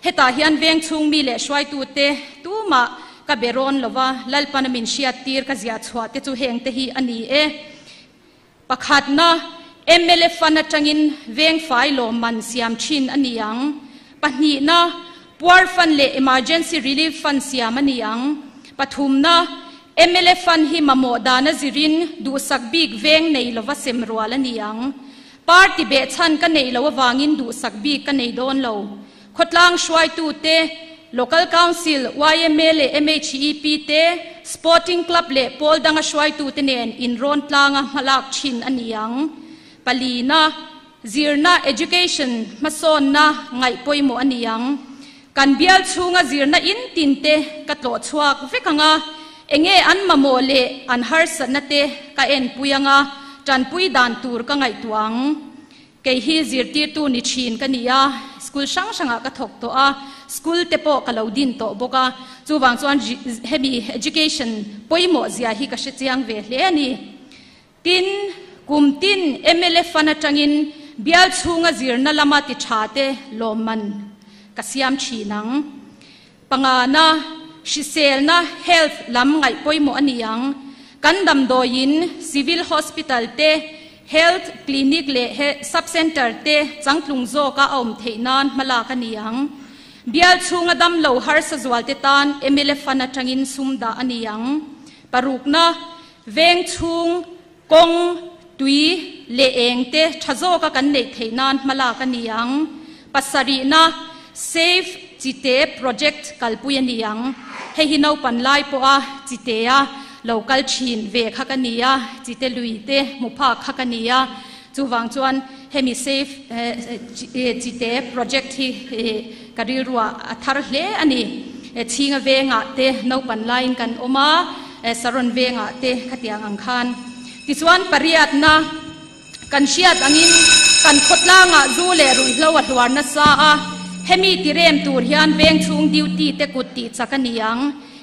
hetah hian veng chhung mi leh hruaitute tumah ka be rawn lo va, Lalpan a min hriattir ka ziah chhuah te chu heng te hi a ni e. Pakhatna, mla fund atangin veng fai lawmman siam thin a ni ang. Pahnihna, Poor Fund leh Emergency Relief Fund siam a ni ang. Pathumna, mla fund hi mamawh dana zirin duhsak bik veng nei lova sem rual a ni ang. Party behchhan ka neih loh avangin duhsak bik ka nei dawn lo. Khawtlang hruaitute, Local Council, yma leh MHEP te, Sporting Club leh pawl danga hruaitute nen inrawn tlanga hmalak thin a ni ang. Palina, Zirna, Education, hmasawnna ngaih pawimawh a ni ang. Kan bial chhunga zirna in tin te ka tlawh chhuak vek ang a, enge an mamawh leh an harsatna te ka enpui ang a, tanpui dan tur ka ngaihtuah ang. Kei hi zirtirtu ni thin ka ni a, school hrang hrangah ka thawk tawh a, school te pawh ka lo din tawh bawk a, chuvang chuan hemi education pawimawh zia hi ka hre chiang ve hle a ni. Tin, kum tin mla fund atangin bial chhunga zirna lama ti tha te lawmman ka siam thin ang. Pangana, hriselna, health, lam ngaih pawimawh a ni ang. Kan damdawiin Civil Hospital te, Health Clinic leh Sub Centre te changtlung zawka a awm theih nan hmalak a ni ang. Bial chhunga damlo harsa zualte tan mla fund atangin sum dah a ni ang. Parukna, Veng chhung, kawng, tui leh eng te tha zawka kan neih theih nan hmalak a ni ang. Pasarihna, Save Chite Project kalpui a ni ang. Hei hi naupan lai pawha Chitea lo kal thin ve kha ka ni a, Chite lui te hmu phak kha ka ni a. Chuvang chuan hemi Save Chite Project hi ka rilruah a thar hle a ni. Chhinga vengah te naupan laiin kan awm a, Saron vengah te khatiang ang khan. Tichuan pariatna kan hriat angin kan khawtlangah zu leh ruihhlo a hluar nasa a, hemi tirem tur hian veng chhung duty te kut tih chak a ni ang.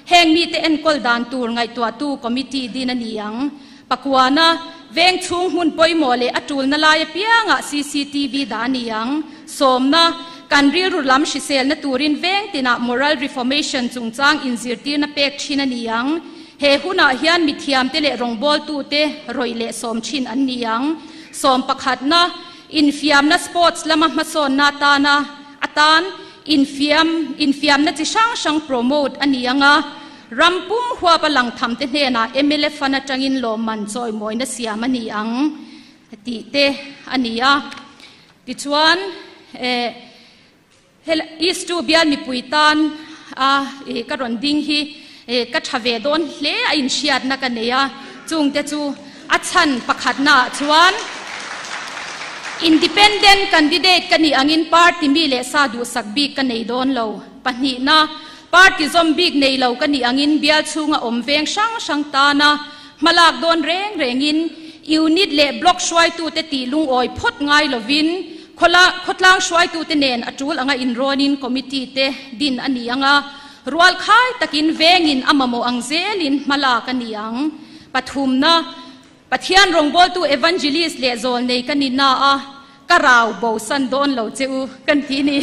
Heng mite enkawl dan tur ngaihtuahtu committee din a ni ang. Pakuana, veng chhung hmun pawimawh leh a tulna lai apiangah cctv dah a ni ang. Sawmna, kan rilru lam hriselna turin veng tinah moral reformation chungchang inzirtirna pek thin a ni ang. He hunah hian mithiamte leh rawngbawltute rawih leh sawm thin an ni ang. Sawm pakhatna, infiamna sports lama hmasawnna atana atan infiam infiamna chi hrang hrang promote a ni ang a, ram pum huapa lang thamte hnenah mla fund atangin lawmman chawimawina siam a ni ang tih te a ni a. Tichuan, eh. Hel East tu bial mipui tan a ka rawn ding hi ka tha ve dawn hle a inhriatna ka nei a, chungte chu a chhan pakhatna ah chuan Independent candidate ka nih angin party mi leh sa duhsak bik ka nei dawn lo. Pahnihna, party zawm bik nei lo ka nih angin bial chhunga awm veng hrang hrang tana hmalak dawn reng rengin unit leh block hruaitute tih lungawi phawt ngai lovin Khawla khawtlang hruaitute nen a tul anga inrawnin committee te din a ni ang a, rualkhai takin vengin a mamawh ang zelin hma lak a ni ang. Pathumna, Pathian rawngbawltu evangelist leh zawlnei ka ni na a, ka rau bosan dawn lo che u kan ti ni.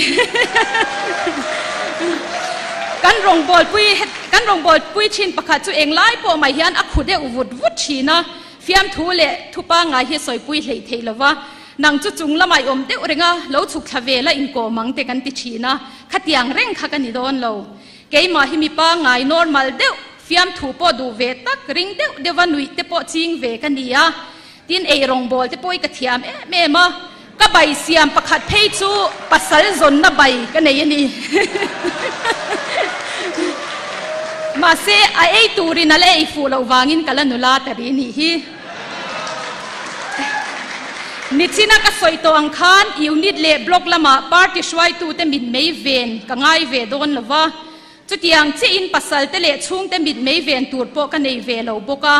Kan rawngbawlpui kan rawngbawlpui thin pakhat chu englai pawh mai hian a khu deuh vut vut thin a, fiamthu leh thupangai hi sawipui hleih theih lova, Nang chu chung lamah i awm deuh reng a, lo chhuk thla ve la inkawm ang te kan ti thin a, khatiang reng kha ka ni dawn lo. Keimah hi mipa ngai normal deuh, fiamthu pawh duh ve tak, ring deuh deuha nuih te pawh ching ve ka ni a, tin ei rawngbâwl te pawh i ka thiam em em a, ka bai siam pakhat phei chu pasal zawnna bai ka nei a ni. Mahse, a ei turin a la ei fuh loh vangin ka la nula ta rih nih hi. Nichina ka sawi tawh ang khan unit leh block lamah party hruaitute mitmei ven ka ngai ve dawn lo va, chutiang chiahin pasalte leh chhungte mitmei ven tur pawh ka nei ve lo bawk a.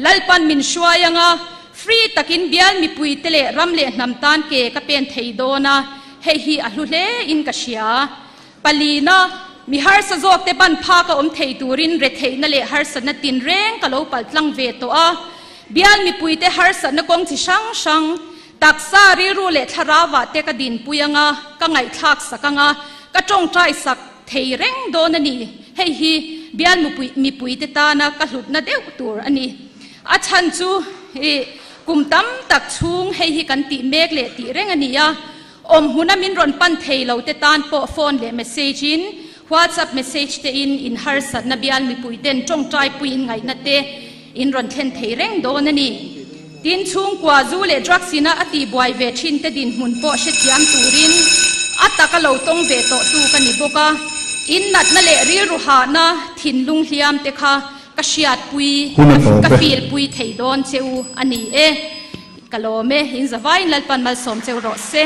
Lalpan min hruai anga free takin bial mipuite leh ram leh hnam tan ke ka pen thei dawn a, hei hi a hlu hle in ka hria. Palina, mi harsa zawkte ban phak a awm thei turin retheihna leh harsatna tinreng ka lo paltlang ve tawh a. Bial mipuite harsatna kawng chi hrang hrang, taksa, rilru leh thlarauah te ka dinpui anga, ka ngaihthlak sak anga, ka tawngtai sak thei reng dawn a ni. Hei hi bial mipuite tana ka hlutna deuh tur a ni. A chhan chu kum tam tak chhung hei hi kan tih mek leh tih reng a ni a. Awm hmuna min rawn pan thei lo te tan pawh phone leh message in, WhatsApp message te in in harsatna bial mipui ten tawngtai pui in ngaihna te in rawn thlen thei reng dawn a ni. Tin, chhungkua zu leh drugs ina a tih buai ve thin te dinhmun pawh hrethiam turin a taka lo tawng ve tawh tu ka ni bawk a. In natna leh rilru hahna thinlung hliam te kha ka hriatpui, ka feel pui thei dawn che u a ni e. Ka lawm e, in zavaiin Lalpan malsawm cheu rawh se.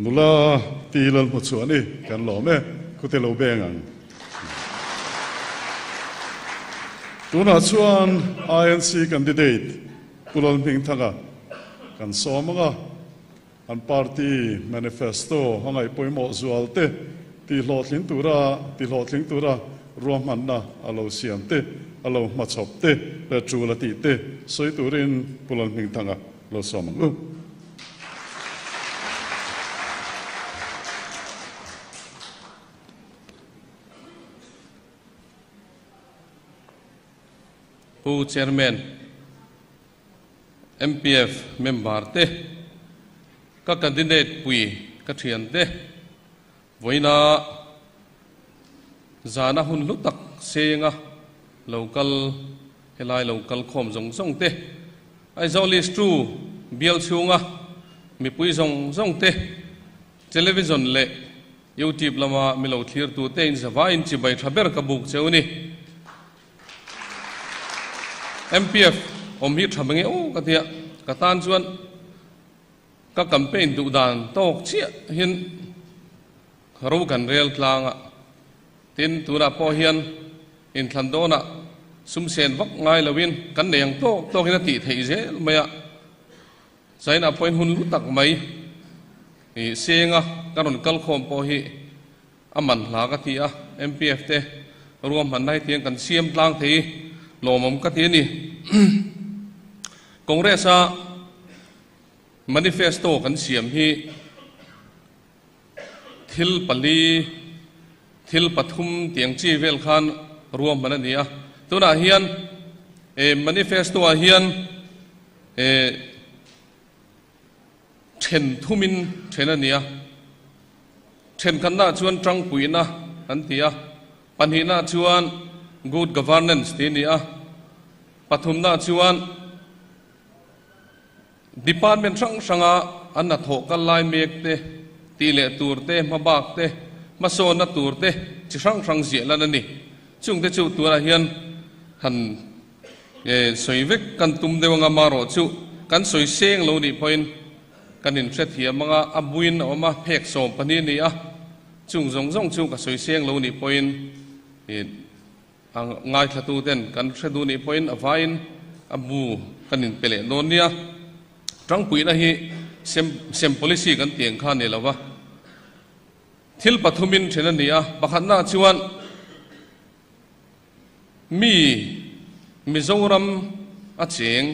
Nula ti lal hmu chuan i kan lawm e, khute lo beng ang. Tunah chuan INC candidate Pu Lalhmingthanga kan sawm ang a. An party manifesto a ngaih pawimawh zual te tihhlawhtling tura tihhlawhtling tura ruahmanna a lo siam te, a lo hmachhawp te leh tul a tih te sawi turin Pu Lalhmingthanga lo sawm ang u. Pu Chairman. MPF member te, ka candidate pui ka thian te, vawiina zana hun hlu tak senga lo kal helai lo kal khawm zawng zawng te, Aizawl East 2 bial chhunga mipui zawng zawng te, television leh YouTube lama mi lo thlirtu te in zavaiin chibai tha ber ka buk cheu ni. MPF awm hi tha mange aw ka tia, ka tan chuan ka campaign duh dan tawk chiah hian ro kan rel tlang a. Tin, tunah pawh hian inthlan dawnah sum sen vak ngai loin kan nei ang tawk tawkin a tih theih zel mai a. China pawhin hun lu tak mai i senga ka rawn kal khawm pawh hi a man hla ka ti a, MPF te ruahmanna hetiang kan siam tlang thei lawmawm ka ti a ni. Congress-a manifesto kan siam hi thil pali, thil pathum tiang chi vel khan ruahman a ni a. Tunah hian manifesto-ah hian Then thumin then a ni a, thenkhatnaah chuan tangpuihna an ti a, pahnihnaah chuan good governance tih a ni a, pathumnaah chuan department hrang hranga an hnathawh kal lai mek te, tih leh tur te, hmabak te, hmasawnna tur te chi hrang hrang ziah lan a ni. Chungte chu tunah hian han Sawi vek kan tum deuh anga marawh chu kan sawi seng lo nih pawhin kan inhrethiam anga a buin a awm a, phek 12 a ni a, chung zawng zawng chu ka sawi seng lo nih pawhin a ngaithlatu ten kan hre duh nih pawhin a vaiin a bu kan inpe leh dawn nia. Tangpuihna hi sem sem policy kan tih ang kha a ni lo va, thil pathumin then a ni a, pakhatnaah chuan Mi Mizoram a cheng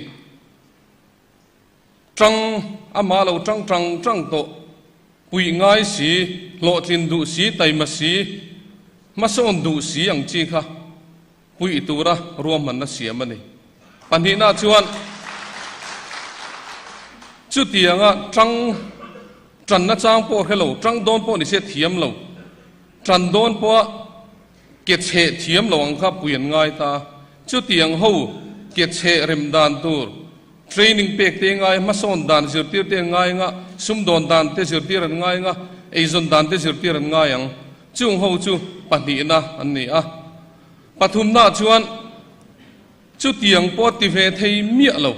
tang ama lo tang tang tang tawh puih ngai si, hlawhtlin duh si, taima si, hmasawn duh si ang chi kha puih tura ruahmanna siam a ni. Pahnihna chuan chutianga tang tanna chang pawh hre lo, tang dawn pawh ni se thiam lo, tan dawn pawha Ke chheh thiam lo ang kha pui an ngai ta. Chutiang ho ke chheh rem dan tur training pek te ngai, hmasawn dan zirtir te an ngai anga, sumdawn dan te zirtir an ngai anga, eizawn dan te zirtir an ngai ang. Chung ho chu pahnihna an ni a. Pathumna chuan chutiang pawh ti ve thei miah lo.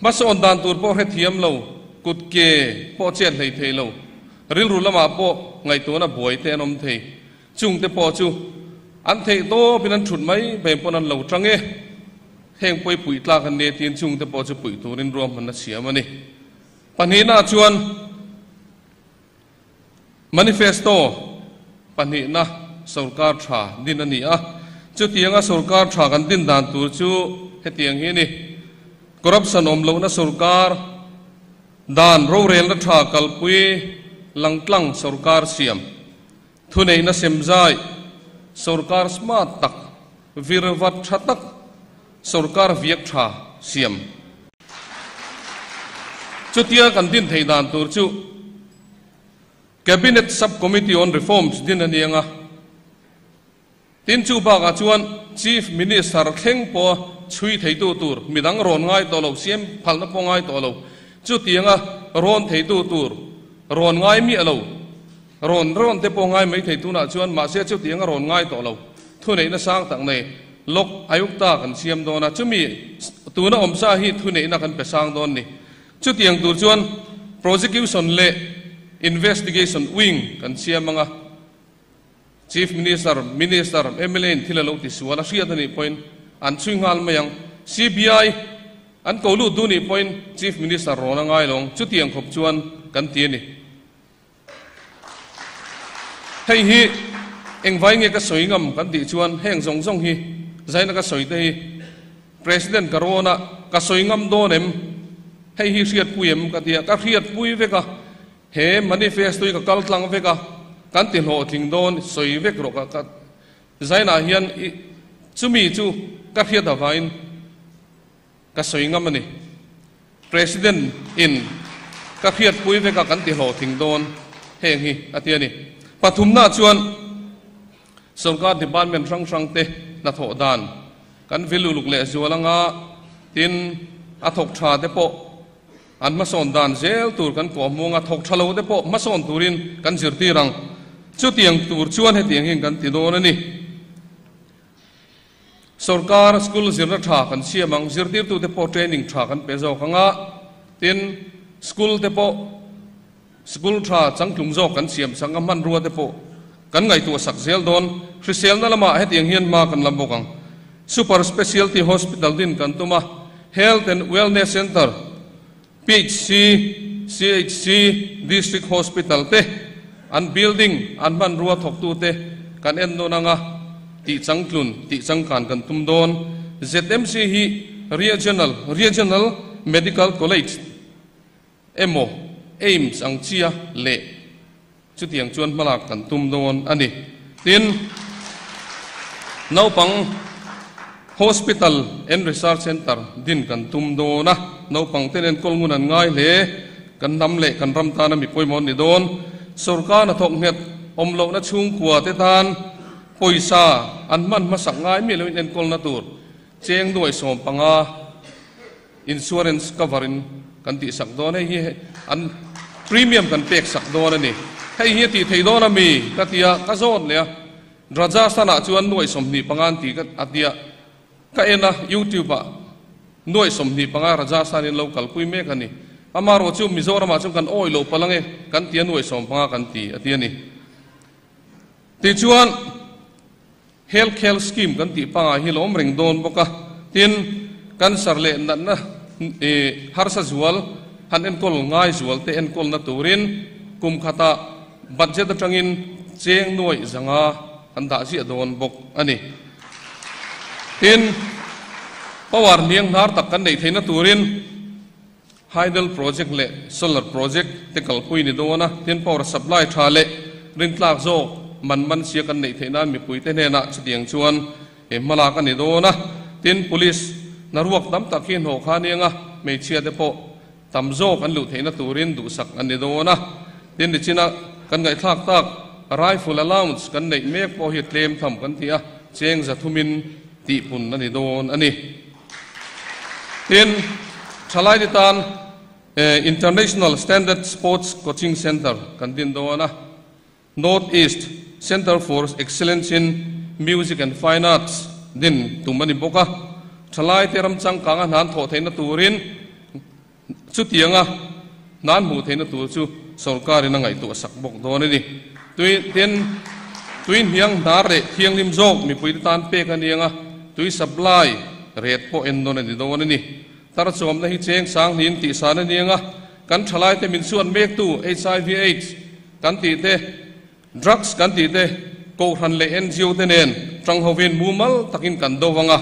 Hmasawn dan tur pawh hrethiam lo, kut ke pawh chet hlei thei lo, rilru lamah pawh ngaihtuahna buai te an awm thei. Chungte pawh chu an theih tawpin an thut mai mai pawn an lo tang e. Heng pawi puih tlak an ni tiin chungte pawh chu puih turin ruahmanna siam a ni. Pahnihna chuan Manifesto pahnihna sorkar tha din a ni a, chutianga sorkar tha kan din dan tur chu hetiang hi a ni, Corruption awm lohna sorkar, dan rorelna tha kalpui langtlang sorkar siam, thuneihna semzai, sorkar smart tak, virvat tha tak, sorkar viak tha siam. Chutia kan din theih dan tur chu Cabinet Sub-Committee on Reforms din a ni ang a, tin chu bakah chuan Chief Minister thleng pawha chhui theitu tur midang rawn ngai tawh lo, siam phalna pawh ngai tawh lo, chutianga rawn theitu tur rawn ngai miah lo, rawn rawn te pawh ngai mai thei tunah chuan mahse chutianga rawn ngai tawh lo, thuneihna sang tak nei Lok Ayukta kan siam dawn a, chumi tuna awmsa hi thuneihna kan pe sang dawn ni. Chutiang tur chuan Prosecution leh Investigation Wing kan siam ang a, Chief Minister, Minister, mla in thil a lo ti sual a hriat a nih pawhin an chhui nghal mai ang. CBI an ko lut duh nih pawhin Chief Minister rawn a ngai lo ang. Chutiang khawp chuan kan ti a ni. Hei hi engvai nge ka sawi ngam kan tih chuan heng zawng zawng hi zaina ka sawi te hi President ka rawn a, ka sawi ngam dawn em? Hei hi hriatpui em ka ti a, ka hriatpui vek a, he manifesto hi ka kal tlang vek a, kan ti hlawhtling dawn sawi vek rawh ka ka zainah hian i chumi chu ka hriat avangin Ka sawi ngam a ni. President in ka hriatpui vek a kan ti hlawhtling dawn heng hi a ti a ni. Pathumna chuan sorkar department hrang hrang te hnathawh dan kan vil uluk leh zual anga tin a thawk tha te pawh an hmasawn dan zel tur kan kawhhmuang a, thawk tha lo te pawh hmasawn turin kan zirtir ang. Chutiang tur chuan hetiang hian kan ti dawn a ni. Sorkar school zirna tha kan siam ang, zirtirtute pawh training tha kan pe zawk ang a, tin school te pawh school tha changtlung zawk kan siam chang a, hmanrua te pawh Kan ngaihtuah sak zel dawn. Hriselna lamah hetiang hian hma kan la bawk ang. Super Specialty Hospital din kan tum a, Health and Wellness Centre, PHC, CHC, District Hospital te an building an hmanrua thawktute kan en dawn anga tih changtlun, tih changkan kan tum dawn. ZMC hi Regional, Regional Medical College emaw AIIMS ang chia leh chutiang chuan hmalak kan tum dawn a ni. Tin, naupang Hospital and Research Centre din kan tum dawn a, naupang ten enkawl ngun an ngai hle. Kan hnam leh kan ram tana mi pawimawh an ni dawn. Sorkar hnathawk nghet awm lohna chhungkua te tan pawisa an hman hmasak ngai miah loin enkawlna tur cheng nuai 15 Insurance cover in kan tih sak dawn hei hi an premium kan pek sak dawn a ni. Hei hi a tih thei dawn a mi ka ti a, ka zawt leh a. Rajasthan ah chuan nuaih 25 an ti ka a tia ka en a YouTube ah nuaih 25 Rajasthan in lo kalpui mek a ni. Amaherawh chu Mizoram ah chuan kan awih loh palh ange kan ti a nuaih 15 kan ti a ti a ni. Tichuan. Health Care Scheme kan tih pangah hi lawm reng dawn bawk a, tin, cancer leh natna harsa zual han enkawl ngai zual te enkawlna turin kum khatah budget atangin cheng nuaih 500 kan dah ziah dawn bawk a ni. Tin, power hniang hnar tak kan neih theihna turin Hydel project leh solar project te kalpui ni dawn a, tin power supply tha leh rintlak zawk man man sia kan neih theih nan mipuite hnenah chutiang chuan he hmalak a ni dawn a, tin police hnaruak tam tak hi hnawh kha aniang a, hmeichhia te pawh tam zawk an luh theihna turin duhsak an ni dawn a, tin nichina kan ngaihthlak tak rifle allowance kan neih mek pawh hi tlem tham kan ti a, cheng 300 in tihpun a ni dawn a ni. Tin, thalaite tan International Standard Sports Coaching Centre kan din dawn a, North East Centre for Excellence in Music and Fine Arts din tum a ni bawk a, thalaite ram changkanga hnan thawh theihna turin chutianga hnan hmuh theihna tur chu sorkarin a ngaihtuah sak bawk dawn a ni. Tui, tin, tui hniang hnar leh thianghlim zawk mipuite tan pek a ni ang a, tui supply ret pawh en nawn a ni dawn a ni. Tar chawmna hi cheng sang hnin tih san a ni ang a, kan thalaite min suan mektu HIV AIDS kan tih te, Drugs kan tih te, Kohhran leh NGO te nen tang hovin mumal takin kan do vang a,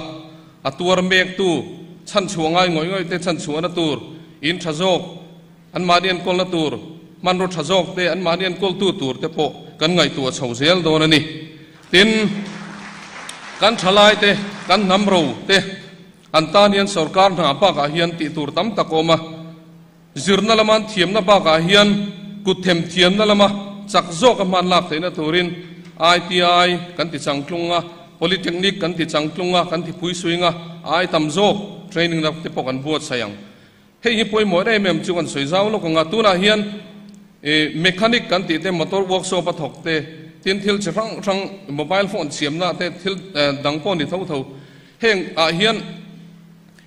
a tuar mektu chhanchhuah ngai ngawih ngawih te chhanchhuahna tur, in tha zawk, anmahni enkawlna tur, hmanraw tha zawk te anmahni enkawltu tur te pawh kan ngaihtuah chho zel dawn a ni. Tin, kan thalai te, kan hnam ro te an tan hian sorkar hna bakah hian tih tur tam tak a awm a, Zirna lama an thiamna bakah hian kut them thiamna lama chak zawka hman lak theihna turin ITI kan ti changtlung a, Polytechnic kan ti changtlung a, kan ti phuisuing a, ai tam zawk training na te pawh kan buatsaih ang. Hei hi pawimawh em em chu kan sawi zau lawk ang a, tunah hian mechanic kan tih te, motor workshop a thawk te, tin thil chi hrang hrang mobile phone siamna te thil dang pawh ni tho tho heng ah hian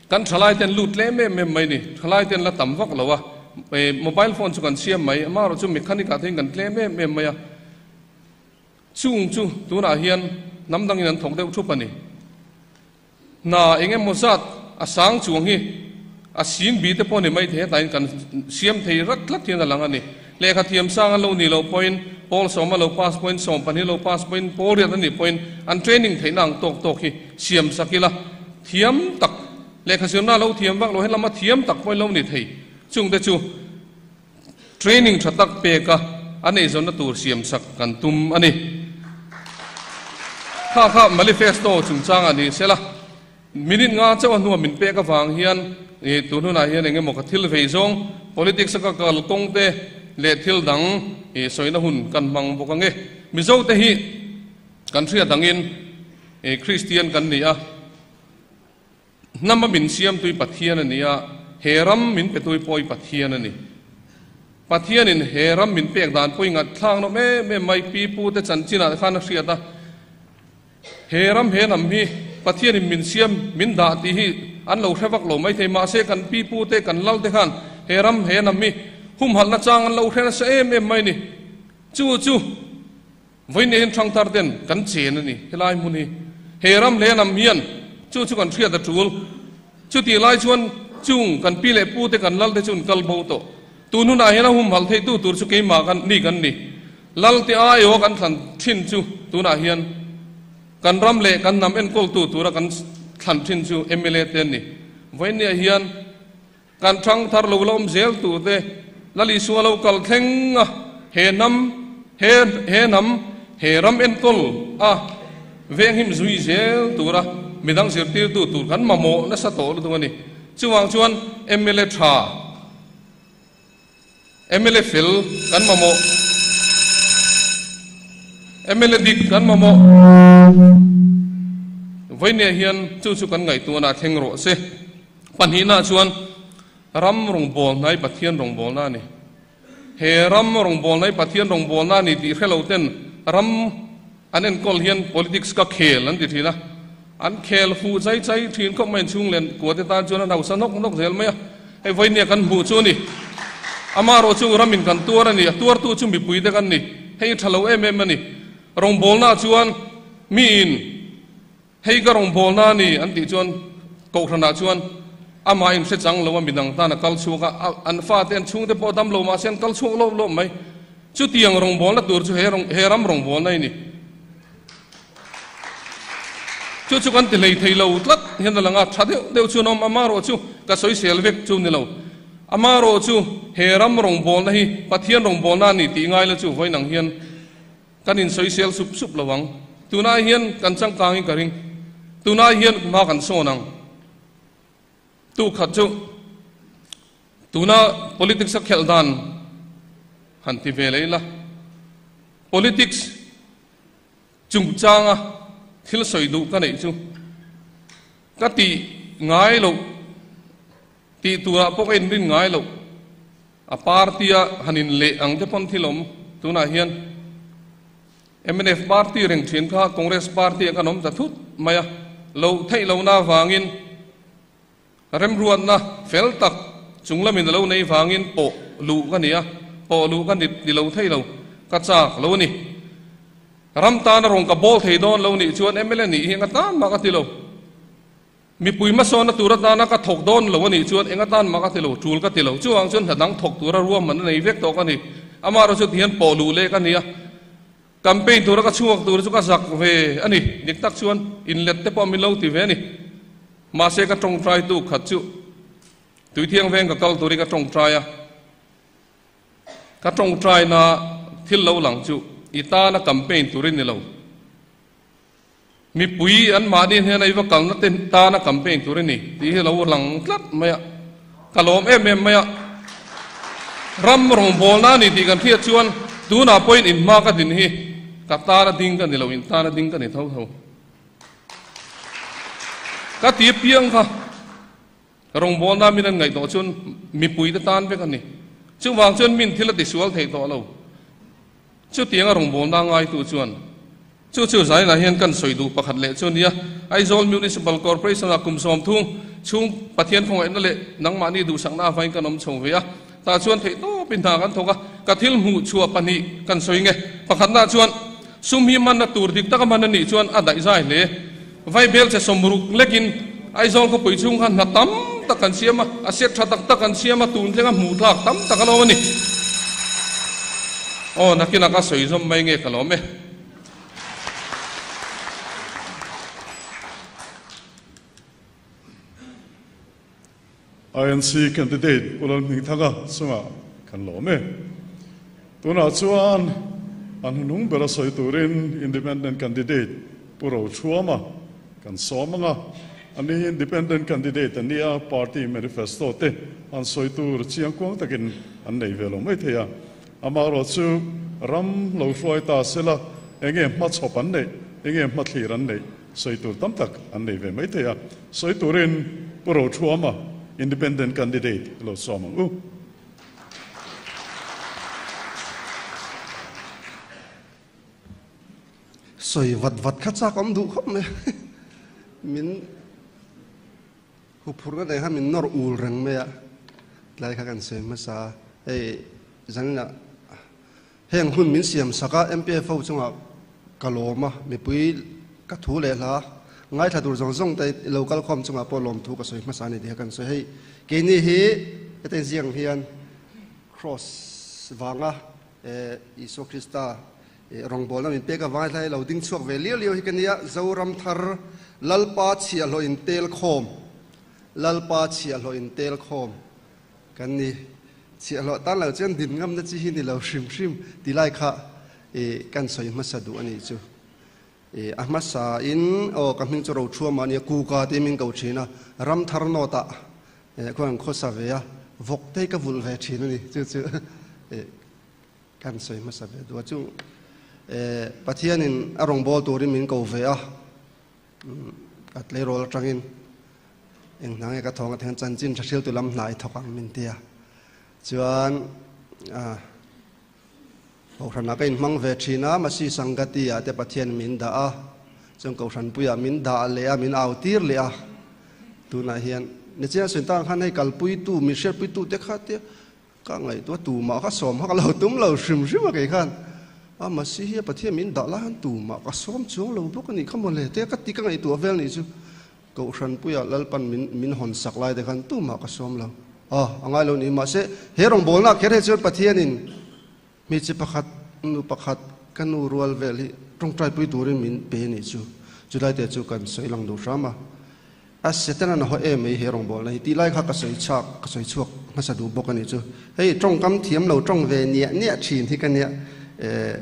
Kan thalai ten lut tlem em em mai ni, thalai ten la tam vak lo a, mobile phone chu kan siam mai, amaherawh chu mechanic ah te hian kan tlem em em mai a, chung chu tunah hian hnam dangin an thawk deuh thup a ni. Hna eng emaw zat a sang chuang hi a sing bi te pawh ni mai thei hetlaiin kan siam thei rat tlat hian a lang a ni. Lehkha thiam sang an lo nih loh pawhin pawl sawma lo pass pawhin 12 lo pass pawhin pawl riat a nih pawhin an training theihna ang tawk tawk hi siam sak ila, Thiam tak, lehkha zirna lo thiam vak lo he lama thiam tak pawhin lo ni thei. Chungte chu training tha tak peka an eizawnna tur siamsak kan tum a ni. Kha kha manifesto chungchangah ni sela, minute nga chauh a hnua min pek avang hian tun hunah hian eng emaw ka thil vei zawng politics a ka kal kawng te leh thil dang sawina hun kan hmang bawk ange. Mizote hi kan hriat angin Kristian kan ni a, hnama min siamtui Pathian a ni a, he ram min petui pawh hi Pathian a ni. Pathianin he ram min pek dan pawh hi ngatthlak nawm em em mai, pi pu te chanchinah khan a hriat a, he ram he hnam hi Pathianin min siam min dah tih hi an lo hre vak lo maithei, mahse kan pi pu te kan lal te khan he ram he hnam hi humhalhna chang an lo hre nasa em em mai ni. Chu chu. Vawiin hian thangthar ten kan chen a ni helai hmun hi. He ram leh hnam hian chu chu kan hriat a tul. Chutih lai chuan chung kan pi leh pu te kan lal te chu an kal bo tawh. Tun hunah hian a humhalh theih tu tur chu keimah kan ni kan ni. Lal te aiaw kan thlan thin chu tunah hian kan ram leh kan hnam enkawl tu tura kan thlan thin chu mla te an ni. Vawiin hian Kan thangthar lo la awm zel tur te, Lal Isua lo kal thleng a, he hnam, he he hnam, he ram enkawl a venghim zui zel tura midang zirtirtu tur kan mamawh nasa tawh lutuk a ni. Chuvang chuan mla tha, mla fel kan mamawh, mla dik kan mamawh. Vawinia hian chu chu kan ngaihtuahna a thleng rawh se. Pahnihna chuan ram rawngbawlna hi Pathian rawngbawlna a ni. He ram rawngbawlna hi Pathian rawngbawlna a ni tih hre lo ten ram an enkawl hian politics ka khel an ti thin a. An khel fuh chai chai thin khawp mai inchhung len kua te tan chuan an hausa nawk nawk zel mai a. Hei vawinia kan hmuh chu a ni. Amaherawh chu ramin kan tuar a ni. A tuartu chu mipui te kan ni. Hei tha lo em em a ni. Rawngbawlna chuan miin Hei ka rawngbawlna a ni an tih chuan Kohhranah chuan amah inhre chang lo a midang tan a kal chhuak a, an fate an chhungte pawh dam lo mahse an kal chhuak lawp lawp mai. Chutiang rawngbawlna tur chu he he ram rawngbawlna i ni. Chu chu kan ti hlei thei lo tlat hian a lang a, tha deuh deuh chuan awm amarawh chu ka sawisel vek chu ni lo. Amarawh chu he ram rawngbawlna hi Pathian rawngbawlna a ni tih ngai la chu vawiin ang hian Kan insawisel sup sup lo ang. Tunah hian kan changkangin ka ring. Tunah hian hma kan sawn ang. Tu khat chu tuna politics a khelh dan han ti ve leh ila. Politics chungchanga thil sawi duh ka neih chu ka tih ngai loh, tih turah pawh ka inrin ngai loh. A party-a han inleh ang te pawn thil awm. Tunah hian mnf party reng thin kha Congress party-ah kan awm ta thut mai a, lo theih lohna avangin remruatna fel tak chung lamin a lo nei vangin pawh luh ka ni a, pawh luh ka ni lo thei lo, ka chak lo a ni. Ram tana rawn ka bawl thei dawn lo nih chuan mla nih hi eng atan mah ka ti lo. Mipui hmasawnna tur atana ka thawk dawn lo a nih chuan eng atan mah ka ti lo, tul ka ti lo. Chuvang chuan hna dang thawk tura ruahman a nei vek tawh ka ni. Amaherawh chu tihian pawh luh leh ka ni a, campaign tura ka chhuak tur chu ka zak ve a ni. Dik tak chuan inlet te pawh min lo ti ve a ni. Mahse ka tawngtai tu khat chu Tuithiang veng ka kal turin ka tawngtai a. Ka tawngtaina thil lo lang chu i tana campaign turin ni lo. Mipui an mahni hnena i va kalna te tana campaign tur i ni tih hi lo lang tlat mai a, ka lawm em em mai a. Ram rawngbawlna a ni tih kan hriat chuan tunah pawhin in hma ka din hi ka tana ding ka ni lo, in tana ding ka ni tho tho. Ka ti apiang kha rawngbawlna min an ngaihtuah chuan mipui te tan vek a ni. Chuvang chuan min thil a tisual theih tawh lo. Chutianga rawngbawlna ngaitu chuan chu chu zainah hian kan sawi duh pakhat leh chu a nia, Aizawl Municipal Corporation-ah kum sawmthum chhung Pathian khawngaihna leh nangmahni duhsakna avain kan awm chho ve a, tah chuan theihtawpin hna kan thawk a, ka thil hmuh chhuah pahnih kan sawi nge. Pakhatna chuan sum hi manna tur dik taka man a nih chuan a daihzai hle. Vaibel che sawmruk lekin Aizawl khawpui chhung khan hna tam tak kan siam a, a set tha tak tak kan siam a, tun thlenga hmuh thlak tam tak a lo a ni. Aw, nakinah ka sawi zawm mai nge ka lawm e. INC candidate Pu Lalhmingthanga chungah kan lawm e. Tunah chuan a hnuhnung bera sawi turin Independent candidate Pu Rochhuama kan sawm ang a. Ani hi Independent candidate a nia, party manifesto te an sawi tur chiangkuang takin an nei ve lo mai thei a. Amaherawh chu ram lo hruai ta sela enge hmachhawp an neih, enge hmathlir an neih sawi tur tam tak an nei ve mai thei a, sawi turin Pu Rothuama, Independent Candidate lo sawm ang u. Sawi vat vat kha chak awm duh khawp mai min huphurhna nei kha min nawr ul reng mai a, tlai kha kan sawi hmasa hei zaninah heng hun min siam sak a MPF ho chungah. ka lawm a, mipui ka thu leh hla ngaithla tur zawng zawng te lo kal khawm chungah pawh lawmthu ka sawi hmasa a ni tih kha kan sawi. Hei keini hi heta inziak ang hian Kraws vanga Isua Krista rawngbawlna min pek avang helai lo ding chhuak ve liau liau hi ka nia, Zoram thar Lalpa chhiahhlawh in tel khawm, Lalpa chhiahhlawh in tel khawm kan ni. Chhiahhlawh tan lo chuan din ngamna chi hi ni lo hrim hrim ti lai kha kan sawi hmasa duh a nih chu. A hmasa in aw ka hming chu Rothruama a nia, Kuka tih min ko thin a, Ramthar North ah khuan khawsa ve a, vawk te hi ka vulh ve thin a ni. Chu chu kan sawi hmasa ve duh a chu. Pathianin a rawngbâwl turin min ko ve a, ka tleirawl atangin eng hna nge ka thawng a tih hian chanchin tha hriltu lam hna i thawk ang min ti a. Chuan Kohhranah ka inhmang ve thin a, Masi Sangati ah te Pathian min dah a, chuan Kohhranpuiah min dah leh a, min au tir leh a. Tunah hian Nichian Suintang khan hei kalpuitu, min hriatpuitu te kha tia ka ngaihtuah tumah ka sawm kha ka lo tum lo hrim hrim a kei khan. A Masi hi a Pathian min dah lai khan tumah ka sawm chuang lo bawk a nih kha mawle tia ka ti ka ngaihtuah vel nih chu. Kohhranpuiah Lalpan min min hawn sak lai te khan tumah ka sawm lo. Aw, a ngai lo ni. Mahse, he rawngbawlnak kher hi chuan Pathianin hmeichhe pakhat, nu pakhat, ka nu rual vel hi tawngtaipui turin min pe a nih chu. Chulai te chu kan sawi lang duh hram a. A Satan-an a haw em mai he rawngbawlna hi tih lai kha ka sawi chhak, ka sawi chhuak hmasa duh bawk a nih chu. Hei tawngkam thiam lo tawng ve niah niah thin hi ka nia. Eh,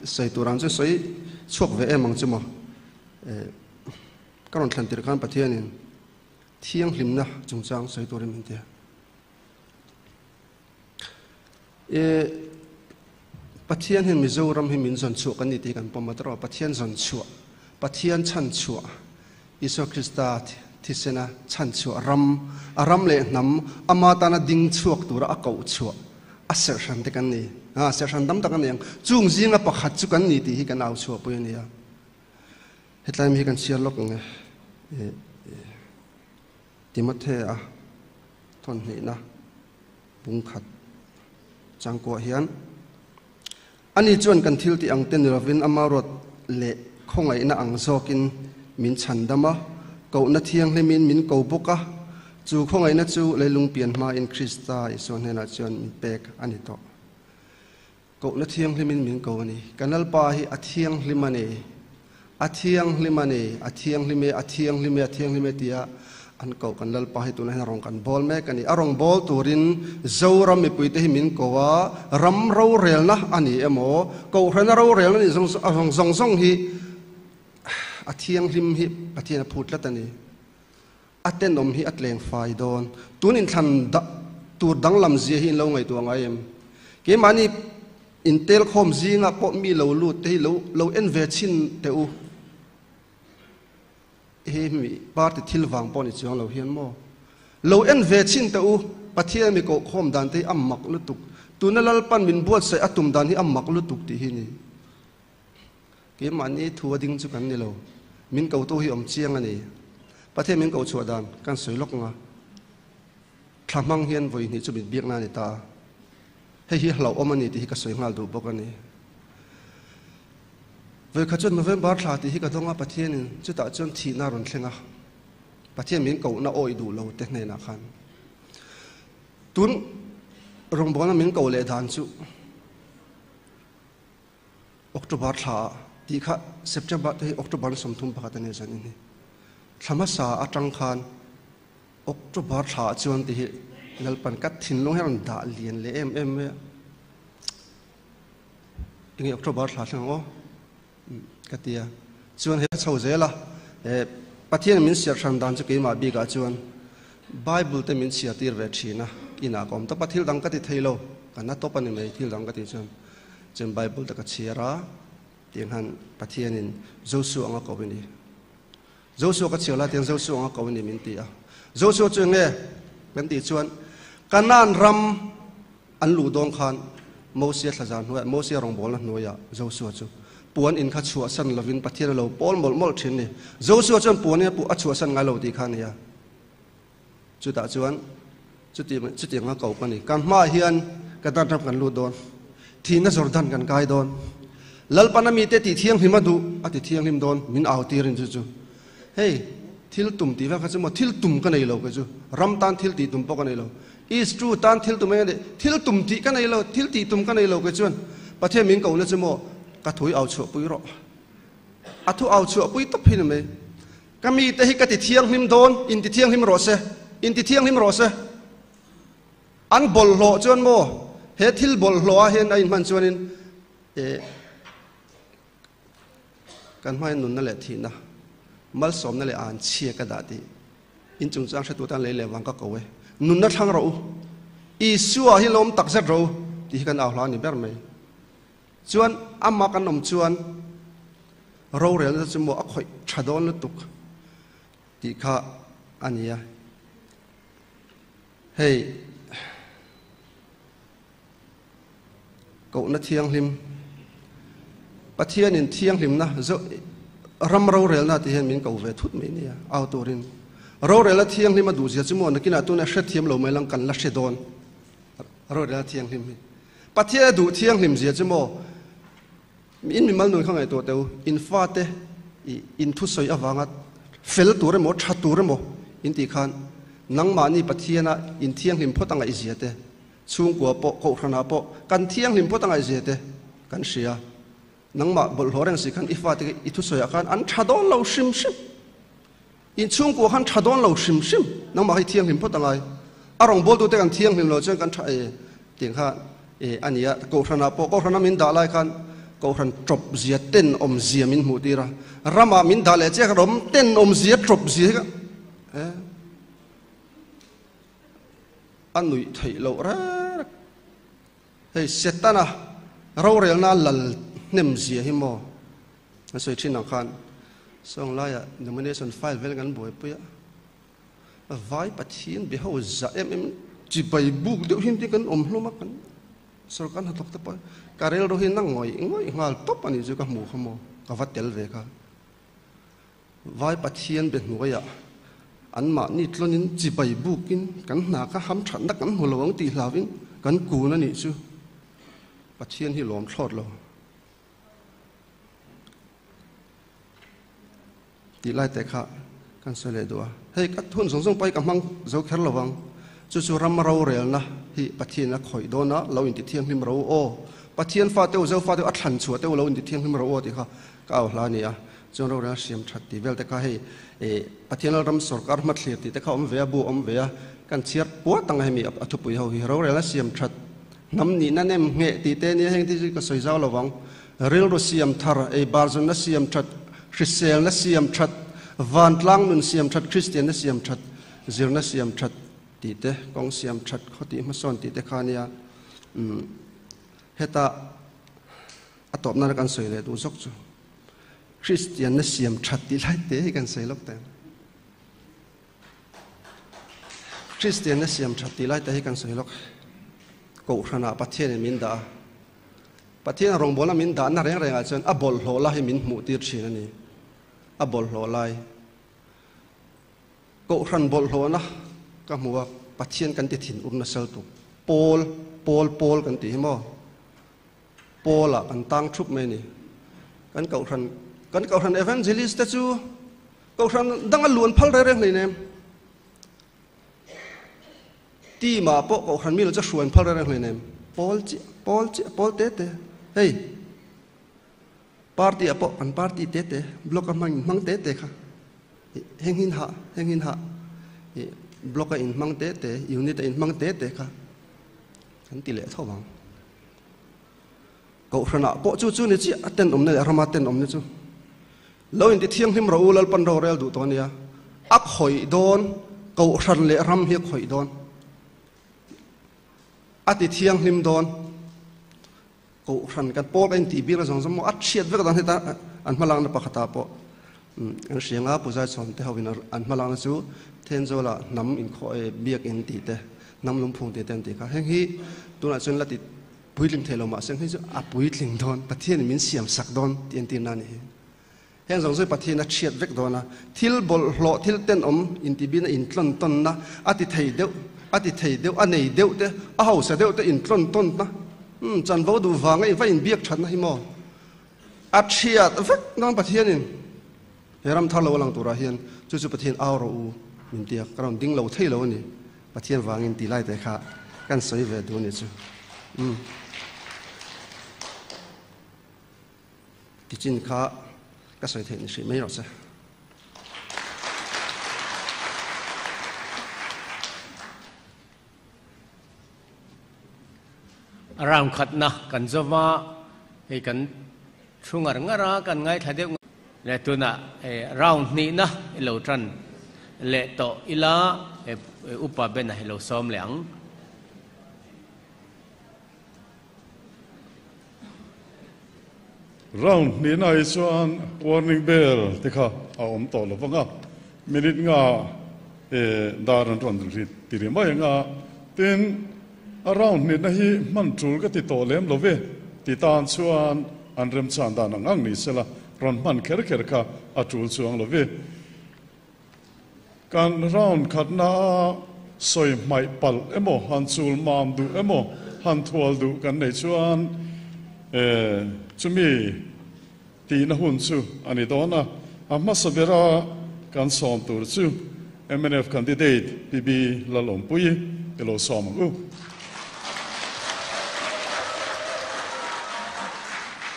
sawi tur ang chu sawi chhuak ve em ang chu maw. Ka rawn thlan tirh khan Pathianin thianghlimna chungchang sawi turin min ti a. Pathian hian Mizoram hi min zawn chhuah kan ni tih hi kan pawm a tawrh a, Pathian zawn chhuah, Pathian chhan chhuah, Isua Krista thisena chhan chhuah ram, a ram leh hnam ama tana ding chhuak tura a koh chhuah a serhhran te kan ni. Serhhran tam tak a ni ang. Chung zinga pakhat chu kan ni tih hi kan au chhuahpui a ni a. Hetlai mi hi kan chhiar lawk ang e. Timothea thawnhnihna bungkhat changkuah hian ani chuan kan thil tih ang te ni lovin ama ruat leh khawngaihna ang zawkin min chhandam a, kohna thianghlimin min ko bawk a, chu khawngaihna chu leilung pian hmain Krista Isua hnenah chuan min pek a ni tawh. Kohna thianghlimin min ko a ni. Ka Lalpa hi a thianghlim a ni. A thianghlim a ni. A thianghlim e, a thianghlim e, a thianghlim e tia an koh kan Lalpa hi tunah hian a rawn kan bawl mek a ni. A rawn bawl turin Zoram mipuite hi min ko a, ram rorelna a ni emaw, Kohhrana rorelna nih zawng zawng zawng zawng hi a thianghlim hi Pathian a phut tlat a ni. A tenawm hi a tleng fai dawn. Tun inthlan tur danglam zia hi in lo ngaihtuah ngai em? Keimahni intel khawm zingah pawh mi lo lut te hi lo lo en ve chhin teh u. He mi party thil vang pawh ni chuang lo hian maw? Lo en ve chhin teh u, Pathian mi koh khawm dan te hi a mak lutuk. Tuna Lalpan min buatsaih a tum dan hi a mak lutuk tih hi ni. Keimahni thu a ding chu kan ni lo. Min kotu hi awm chiang a ni. Pathian min koh chhuah dan kan sawi lawk ang a. Thla hmang hian vawi hnih chu min biakna a ni ta a. Hei hi hlauhawm a ni tih hi ka sawi nghal duh bawk a ni. Vawi khat chuan November thla tih hi ka dawng a, Pathianin chutah chuan thihna a rawn thleng a. Pathian min kohna awih duh lo te hnenah khan. Tun rawngbawlna min koh leh dan chu October thla ah tih kha September te hi October 31 a ni zan in hi. Thla hmasa atang khan October thla ah chuan ti hi Lalpan ka thinlung hi a rawn dah lian leh em em mai a. Enge October thla thleng ang aw ka ti a. Chuan he chho zel a, Pathian min siar hran dan chu keimah bikah chuan Bible te min chhiar tir ve thin a, inah ka awm tawp a, thil dang ka ti thei lo, ka na tawp a ni mai thil dang ka tih chuan. Chuan Bible te ka chhiar a, tiang khan Pathianin Joshua anga ko i ni. Joshua ka chhiar lai tiang Joshua anga ko i ni min ti a. Joshua chu enge kan tih chuan Kanaan ram an luh dawn khan Mosia thlazar hnuaiah, Mosia rawngbawlna hnuaiah Joshua chu puan in kha chhuahsan lovin Pathian a lo pawl mawlh mawlh thin ni. Joshua chuan puan in a chhuahsan ngai lo tih kha a ni a. Chutah chuan chuti chutianga ko ka ni. Kan hmaah hian Kanaan ram kan lut dawn. Thihna Jordan kan kai dawn. Lalpan a mite tih thianghlim a duh a ti thianghlim dawn min au tirin chu chu hei thil tum tih vel kha chu maw thil tum ka nei lo kei chu ram tan thil tih tum pawh ka nei lo is true tan thil tum eng eng thil tum tih ka nei lo thil tih tum ka nei lo kei chuan Pathian min kohna chu maw ka thui au chhuah pui rawh a thu au chhuah pui tawp hi ni mai ka mite hi ka ti thianghlim dawn in ti thianghlim rawh se in ti thianghlim rawh se. An bawlhhlawh chuan maw he thil bawlhhlawh ah hian a inhman chuanin eh kan hmain nunna leh thihna malsawmna leh an chhia ka dah tih in chung chuan hretu tan lei leh vang ka ko e nunna thlang rawh u Isua hi lawm tak zet rawh u tih hi kan au hla a ni ber mai chuan ama kan awm chuan rorelna chu maw a khawih tha dawn lutuk tih kha a ni a. Hei kohna thianghlim, Pathianin thianghlimna ram rorelna tih hian min ko ve thut mai nia, au turin. Rorelna thianghlim a duhzia chu maw nakinah tuna hrethiam lo mai lang kan la hre dawn. Rorelna thianghlim hi. Pathian a duh thianghlim zia chu maw in mimal nun kha ngaihtuah teh u, in fate in thusawi avanga fel tur emaw tha tur emaw in tih khan nangmahni Pathiana in thianghlim phawt a ngaihzia te, chhungkua pawh, kohhranah pawh kan thianghlim phawt a ngaihzia te kan hria. Nangmah bawlhhlawh reng si khan i fate i thusawiah khan an tha dawn lo hrim hrim. In chhungkua khan tha dawn lo hrim hrim, nangmah hi thianghlim phawt a ngai. A rawngbawltute kan thianghlim lo chuan kan tha e tih kha e a ni a. Kohhranah pawh, Kohhrana min dah lai khan Kohhran tawp zia ten awm zia min hmuh tir a. Ramah min dah leh chiah kha rawm ten awm zia tawp zia hi kha e a nuih theih loh rek rek. Hei Setana rorelna lal hnem zia hi maw an sawi thin ang khan sawng laiah nomination file vel kan buaipui a, vai Pathian be ho za em em chibai buk deuh hin te kan awm hlawm a, kan sorkar hnathawk te pawh ka rilru hi na ngawih ngawih nghal tawp a nih chu ka hmuh kha maw ka va tel ve kha. Vai Pathian be hnuaiah anmahni tlawnin chibai bukin kan hna kha hamthatna kan hmu lo ang tih hlauhin kan kun a nih chu Pathian hi lawm thlawt lo tih lai te kha kan sawi leh duh a. Hei ka hun zawng zawng pawh hi ka hmang zo kher lo vang. Chu chu ram rorelna hi Pathian a khawih dawn a, lo intithianghlim ro aw. Pathian fate u, Zofate u, a thlan chhuah te u lo intithianghlim ro aw tih kha ka au hla a ni a. Chuan rorel hriam that tih vel te kha hei eh Pathian Lalram sawrkar hmathlir tih te kha awm ve a, bu awm ve a, kan chhiar puat ang a hemi a thupui ho hi. Rorel a siam that hnam nihna nem ngheh tih te nia heng te chu ka sawi zau lo vang. Rilru siam thar, ei bar zawnna siam that, hriselna siam that, vantlang nun siam that, Kristianna siam that, zirna siam that tih te, kawng siam that, khaw tih hmasawn tih te kha nia. Umm heta a tawpna kan sawi leh duh zawk chu. Kristianna siam that tih lai te hi kan sawi lawk teh ang. Kristianna siam that tih lai te hi kan sawi lawk. Kohhranah Pathianin min dah a. Pathian rawngbawlna min dahna reng rengah chuan a bawlhhlawh lai hi min hmuh tir thin a ni. A bawlhhlawh lai. Kohhran bawlhhlawhna ka hmu a, Pathian kan ti thin ur nasal tuk. Pawl, pawl, pawl kan tih hi maw? Paul-ah kan tang thup mai a ni. Kan kohhran, kan kohhran evangelist te chu kohhran danga luan phal reng reng hleinem. Team-ah pawh kohhran mi lo chu hruan phal reng reng hleinem. Paul chiah, Paul chiah, Paul te te. Hei, party-ah pawh kan party te te, block-a hmang inhmang te te kha. Heng hin hah, heng hin hah. Block-a inhmang te te, unit-a inhmang te te kha. Kan ti leh tho vang. Kohhranah pawh chu chu ni chiah a tenawmna leh rama tenawmna chu lo inti thianghlim rawh u Lalpan rorel duh tawh a nia. A khawih dawn Kohhran leh ram hi a khawih dawn. A ti thianghlim dawn. Kohhran kan pawl ka intih bik na zawng zawng maw a thiat vek dan heta an hmalakna pakhatah pawh an hria nga Puzai chhawm te ho in an hmalakna chu Thenzawl ah hnam inkhawh e biak in tih te hnam lungphung tih te an tih kha heng hi tunah chuan la ti puitling thei lo mahse hei chu a puitling dawn Pathian in min siam sak dawn tih entirna a ni hi. Heng zawng zawng hi Pathian a thiat vek dawn a, thil bawlhhlawh thil tenawm intibina intlawn tawnna a ti thei deuh a ti thei deuh a nei deuh te a hausa deuh te intlawn tawnna chanvo duh vanga va inbiak thatna hi maw? A thiat vek dawn Pathianin he ram thar lo a lang turah hian chu chu Pathian au rawh u min ti a, ka rawn ding lo thei lo a ni. Pathian vangin tih lai te kha kan sawi ve duh a ni chu. Umm. Tichin kha ka sawi theih ni hrih mai rawh se. A round khatna kan zawm a, hei kan thu ngar ngar a, kan ngaithla deuh leh tunah round hnihna i lo tan leh tawh ila Upa Bena hi lo sawm leh ang. Round hnihna hi chuan warning bell te kha a awm tawh lo vang a, minute nga dar an rawn ri ti ri mai ang a, tin a round hnihna hi hman tul ka ti tawh lem lo ve ti tan chuan an remchan dan ang ang ni sela rawn hman kher kher kha a tul chuang lo ve. Kan round khatna a sawi hmaih palh emaw, han chul mam duh emaw, han thual duh kan nei chuan chumi tihna hun chu a ni dawn a. A hmasa bera kan sawm tur chu mnf candidate PB Lalawmpuii i lo sawm ang u.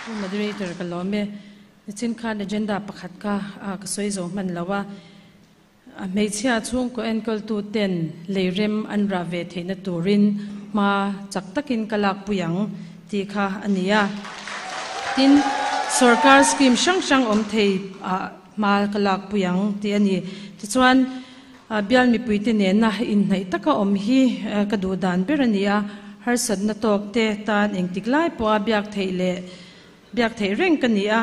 Pu Moderator ka lawm e. Nichin khan agenda pakhat kha ka sawi zo hman lo a, hmeichhia chhungkaw enkawltu ten leirem an rah ve theihna turin hma chak takin ka lakpui ang tih kha a ni a. Tin, sorkar scheme hrang hrang awm thei ah hma ka lakpui ang tih a ni. Tichuan, bial mipuite nena inhnaih taka awm hi ka duh dan ber a ni a, harsatna tawk te tan engtik lai pawha biak theih leh Biak theih reng ka ni a,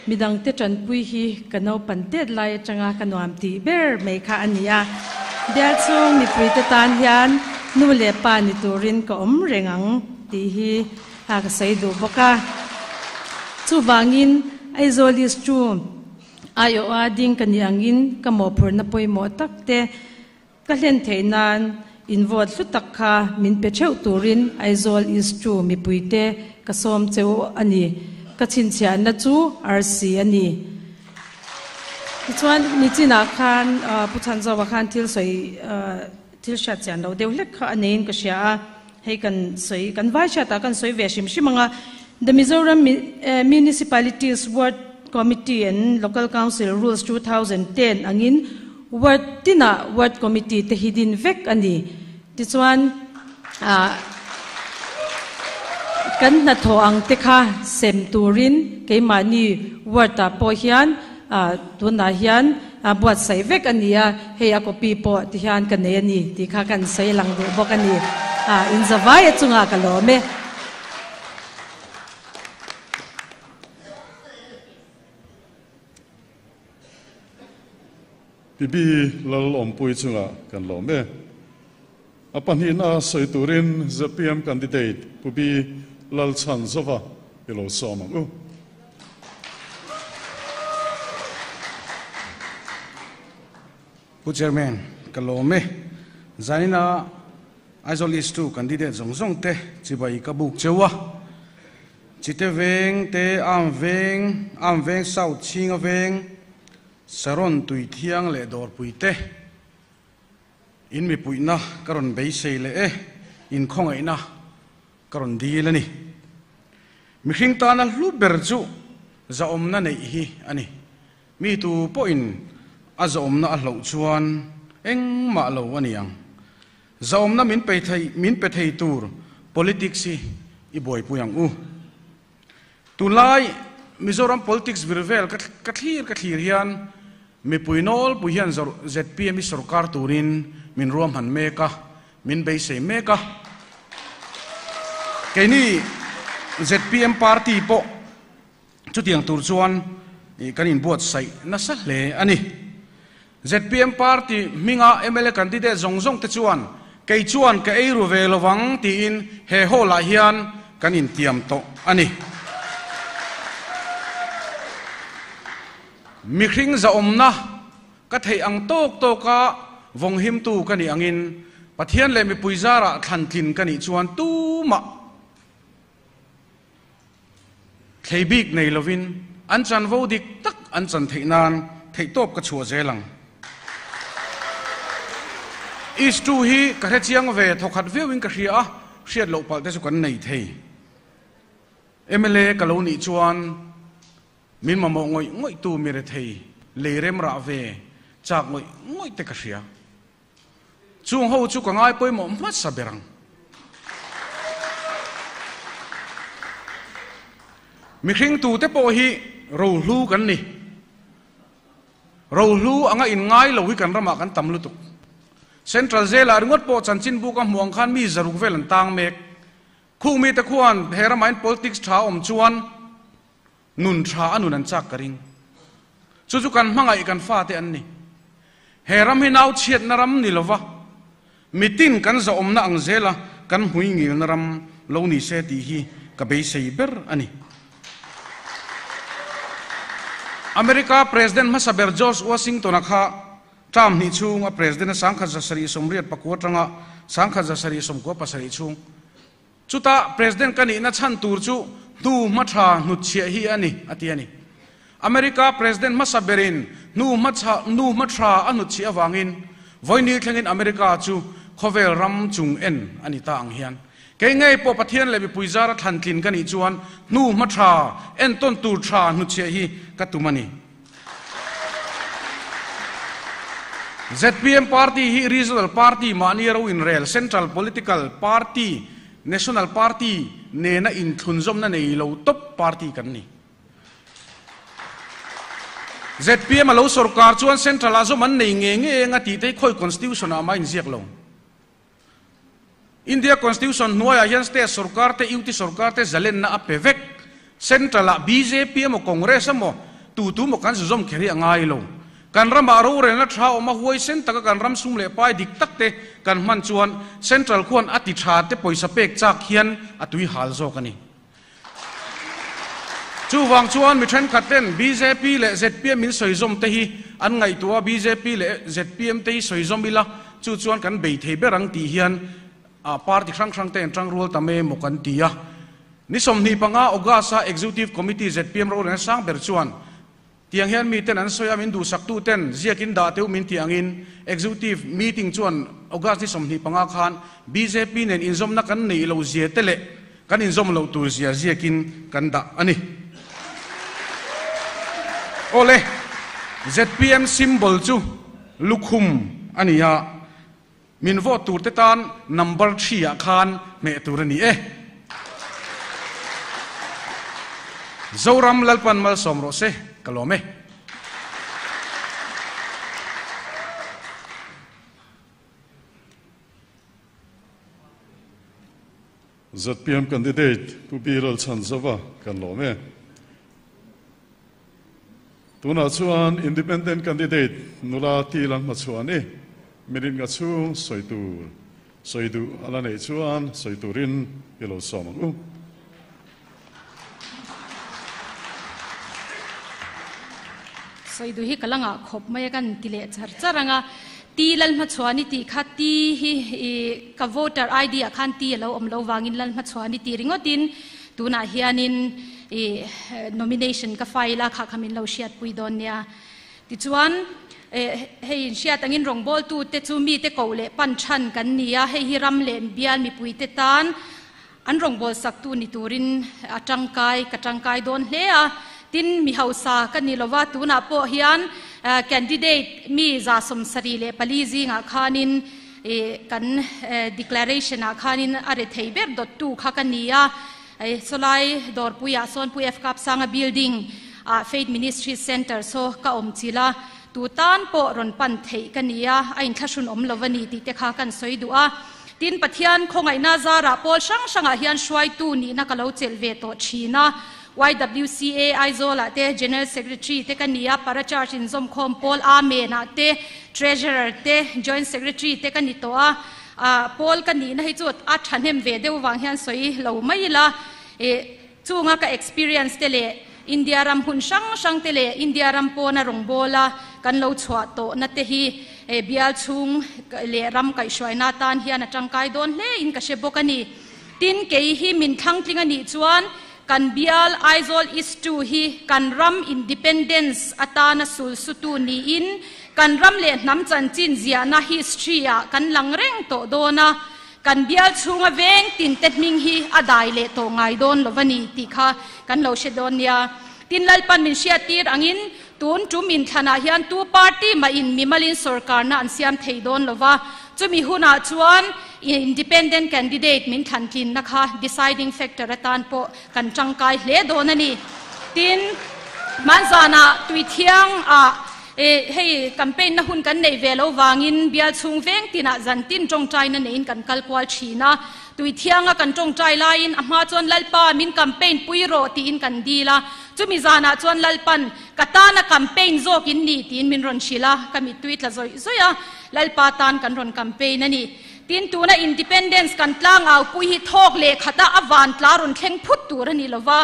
midangte tanpui hi ka naupan tet lai atanga ka nuam tih ber mai kha a ni a. Bial chhung mipuite tan hian nu leh pa ni turin ka awm reng ang tih hi ka sawi duh bawk a. Chuvangin Aizawl East chu aiawha ding ka nih angin ka mawhphurhna pawimawh tak te Ka hlen theih nan in vote hlu tak kha min pe theuh turin Aizawl East chu mipuite ka sawm cheu a ni. Ka chhinchhiahna chu RC a ni. Tichuan nichinah khan Pu Chhanzova khan thil sawi thil hriat chian loh deuh hlek kha a neiin ka hria a, hei kan sawi kan vai hriatah kan sawi ve hrim hrim ang a, The Mizoram Municipalities Ward Committee and Local Council Rules 2010 angin Ward tinah Ward Committee te hi din vek a ni. Tichuan kan hnathawh ang te kha sem turin keimahni Ward ah pawh hian tunah hian buatsaih vek a ni a, hei a copy pawh ti hian ka nei a ni tih kha kan sawi lang duh bawk a ni. Inzavai a chungah ka lawm e. PB Lal Awmpui chungah kan lawm e. A pahnihna sawi turin zpm candidate Pu B Lalchhanzova i lo sawm ang u. Pu Chairman, ka lawm e. Zaina Aizawl East 2 candidate zawng zawng te chibai ka buk cheu a. Chite veng te, Am veng, Am veng South Chhinga veng, Saron tui thiang leh dawrpui te in mipuihna ka rawn beisei leh e, in khawngaihna ka rawn dil a ni. Mihring tana hlu ber chu zahawmna neih hi a ni. Mi tu pawhin a zahawmna a hloh chuan engmah lo a ni ang. Zahawmna min pe thei min pe thei tur politics hi i buaipui ang u. Tunlai Mizoram politics vir vel ka ka thlir ka thlir hian mipui nawlpui hian zpm hi sorkar turin min ruahman mek a, min beisei mek a. Keini zpm party pawh Chutiang tur chuan kan inbuatsaih nasa hle a ni. Zpm party hminga mla candidate zawng zawng te chuan kei chuan ka ei ru ve lovang tiin he hall ah hian kan intiam tawh a ni. Mihring zahawmna ka theih ang tawk tawka vawnghimtu ka nih angin Pathian leh mipui zarah thlantlin ka nih chuan tumah Thlei bik nei lovin An chanvo dik tak an chan theih nan theihtawp ka chhuah zel ang. Istu hi ka hrechiang ve thawkhat viauin ka hria a, hriat loh palh te chu kan nei thei. Mla ka lo nih chuan min mamawh ngawih ngawih tu mi rethei lei rem rah ve chak ngawih ngawih te ka hria. Chung ho chu ka ngai pawimawh hmasa ber ang. Mihring tute pawh hi rohlu kan ni. Rohlu anga inngai lo hi kan ramah kan tam lutuk. Central Jail-ah ringawt pawh chanchinbu ka hmuh ang khan mi zaruk vel an tang mek. Khung mite khuan he ramah hian politics tha a awm chuan nun tha a nun an chak ka ring. Chu chu kan hmangaih kan fate an ni. He ram hi nau chhiatna ram ni lova mitin kan zahawmna ang zela kan hmui ngilna ram lo ni se tih hi ka beisei ber a ni. America President hmasa ber George Washington-a kha term hnih chhung a President a 1789 atanga 1797 chhung Chutah President ka nihna chhan tur chu hnu hma tha hnutchhiah hi a ni, a ti a ni. America President hmasa berin hnu hma hnu hma tha a hnutchhiah avangin vawini thlengin America chu khawvel ram chung en a ni ta ang hian kei ngei pawh Pathian leh mipui zara thlantlin ka nih chuan hnu hma tha entawn tur tha hnutchhiah hi ka tum a ni. Zpm party hi regional party mahni ro inrel central political party, national party nena inthlunzawmna nei lo tawp party kan ni. Zpm a lo sorkar chuan central ah zawm an nei nge nge eng a tih te hi khawi constitution ah mah inziak lo. India Constitution hnuaiah hian state sorkar te, UT sorkar te zalenna a pe vek. Central ah bjp emaw Congress emaw tu tu maw kan zuzawm kher hi a ngai lo. Kan ramah rorelna tha awm a huaisen taka kan ram sum leh pai dik tak te kan hman chuan Central khuan a ti tha te pawisa pek chak hian a tui hal zawk a ni. Chuvang chuan mi thenkhat ten bjp leh zpm min sawizawm te hi an ngaihtuah a, bjp leh zpm te hi sawizawm ila chu chuan kan bei thei ber ang tih hian party hrang hrang te an tangrual ta mai emaw kan ti a. Ni 25 August-a Executive Committee zpm rorelna sang ber chuan Tiang hian miten an sawi a, min duhsaktu ten ziakin dah teuh min tih angin Executive Meeting chuan August ni 25 khan bjp nen inzawmna kan neih lo zia te leh kan inzawm loh tur zia ziakin kan dah a ni. Awle, zpm symbol chu lukhum a ni a, min vote tur te tan number 3 ah khan hmeh tur a ni e. Zoram Lalpan malsawm rawh se, ka lawm e. Zpm candidate Pu Biral Chhanzova kan lawm e. Tunah chuan Independent candidate nula Tilan Hmachhuani minute nga chhung sawi tur sawi duh a la neih chuan sawi turin i lo sawm ang u. Sawi duh hi ka la ngah khawp mai a kan ti leh char char ang a. Ti Lalhmachhuani tih kha Ti hi i ka voter ID ah khan Ti a lo awm lo vangin Lalhmachhuani tih ringawtin tunah hianin i nomination ka file a kha kha min lo hriatpui dawn nia. Tichuan hei inhriat angin rawngbawltute chu mite koh leh pan than kan ni a, hei hi ram leh bial mipuite tan an rawngbawlsak tu ni turin a tangkai ka tangkai dawn hle a. Tin mi hausa ka ni lova tunah pawh hian candidate mi za 74 zingah khanin kan declaration ah khanin a re thei ber dot tu kha ka ni a. Solai dawrpuiah Sawnpui F Kapsanga building ah Faith Ministry Center so ka awm chila tu tan pawh rawn pan theih ka ni a, a inthlahrun awm lova ni tih te kha kan sawi duh a. Tin Pathian khawngaihna zarah pawl hrang hrangah hian hruaitu nihna ka lo chelh ve tawh thin a. YWCA Aizawl ah te General Secretary te ka ni a, Para Church inzawm khawm pawl Amen ah te Treasurer te Joint Secretary te ka ni tawh a. Pawl ka nihna hi chu a thahnem ve deuh vang hian sawi lo mai ila. Chunga ka experience te leh India ram hun hrang hrang te leh India ram pawna rawngbawla kan lo chhuah tawhna te hi bial chhung leh ram kaihhruaina tan hian a tangkai dawn hle in ka hre bawk a ni. Tin kei hi min thlangtling a nih chuan Kan bial Aizawl East ii hi kan ram independence atana sulsutu niin kan ram leh hnam chanchin ziahna history ah kan lang reng tawh dawn a, kan bial chhunga veng tin te hming hi a dai leh tawh ngai dawn lo a ni tih kha kan lo hre dawn nia. Tin Lalpan min hriattir angin tun tum inthlanah hian tu party mah in mimalin sorkarna an siam thei dawn lo va, chumi hunah chuan independent candidate min thlan tlinna kha deciding factor atan pawh kan tangkai hle dawn a ni. Tin, hmanzanah Tuithiang ah hei campaign na hun kan nei ve lo vangin bial chhung veng tinah zan tin tawngtaina neiin kan kal kual thin a. Tuithianga kan tawngtai laiin a hma chuan Lalpa min campaign pui rawh tiin kan dil a. Chumi zanah chuan Lalpan ka tana campaign zawk in ni tiin min rawn hrilh a, ka mittui tla zawih zawih a, Lalpa tan kan rawn campaign a ni. Tin, tuna Independence kan tlangau pui hi thawk leh khata a van tla rawn thleng phut tur a ni lo va.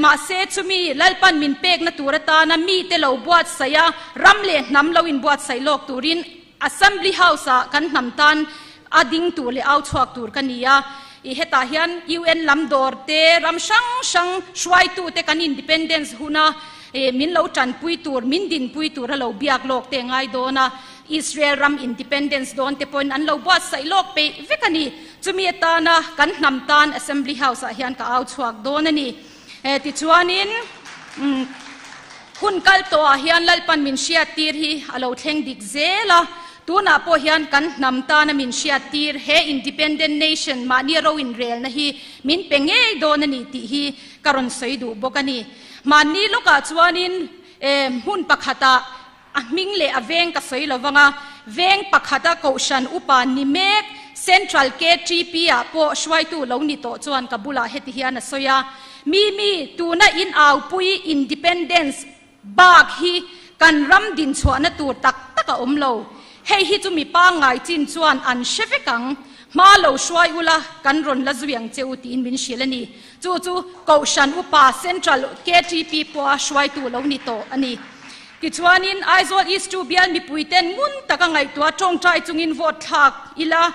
Mahse, chumi Lalpan min pekna tur atana mite lo buatsaih a, ram leh hnam lo inbuatsaih lawk turin Assembly House-ah kan hnam tan a ding tur leh au chhuak tur ka ni a. I hetah hian UN lam dawr te, ram hrang hrang hruaitute kan Independence huna min lo tanpui tur, min dinpui tur a lo biak lawk te ngai dawn a. Israel ram independence dawn te pawhin an lo buatsaih lawk peih vek a ni. Chumi atana kan hnam tan Assembly House ah hian ka au chhuak dawn a ni. Tichuanin hun kal tawhah hian Lalpan min hriattir hi a lo thleng dik zel a. Tunah pawh hian kan hnam tana min hriattir he independent nation mahni ro inrelna hi min pe ngei dawn a ni tih hi ka rawn sawi duh bawk a ni. Mahni lawkah chuanin hmun pakhatah A hming leh a veng ka sawi lovang a, veng pakhata kohhran upa ni mek Central KTP ah pawh hruaitu lo ni tawh chuan ka bulah heti hian a sawi a, Mimi, tuna in aupui Independence bak hi kan ram dinchhuahna tur tak tak a awm lo. Hei hi chu mi pangngai chin chuan an hre vek ang. Hma lo hruai ula kan rawn la zui ang che u tiin min hrilh a ni. Chu chu kohhran upa Central KTP pawha hruaitu lo ni tawh a ni. Tichuanin, Aizawl East 2 bial mipuiten ngun taka ngaihtuah tawngtai chungin vote thlak ila,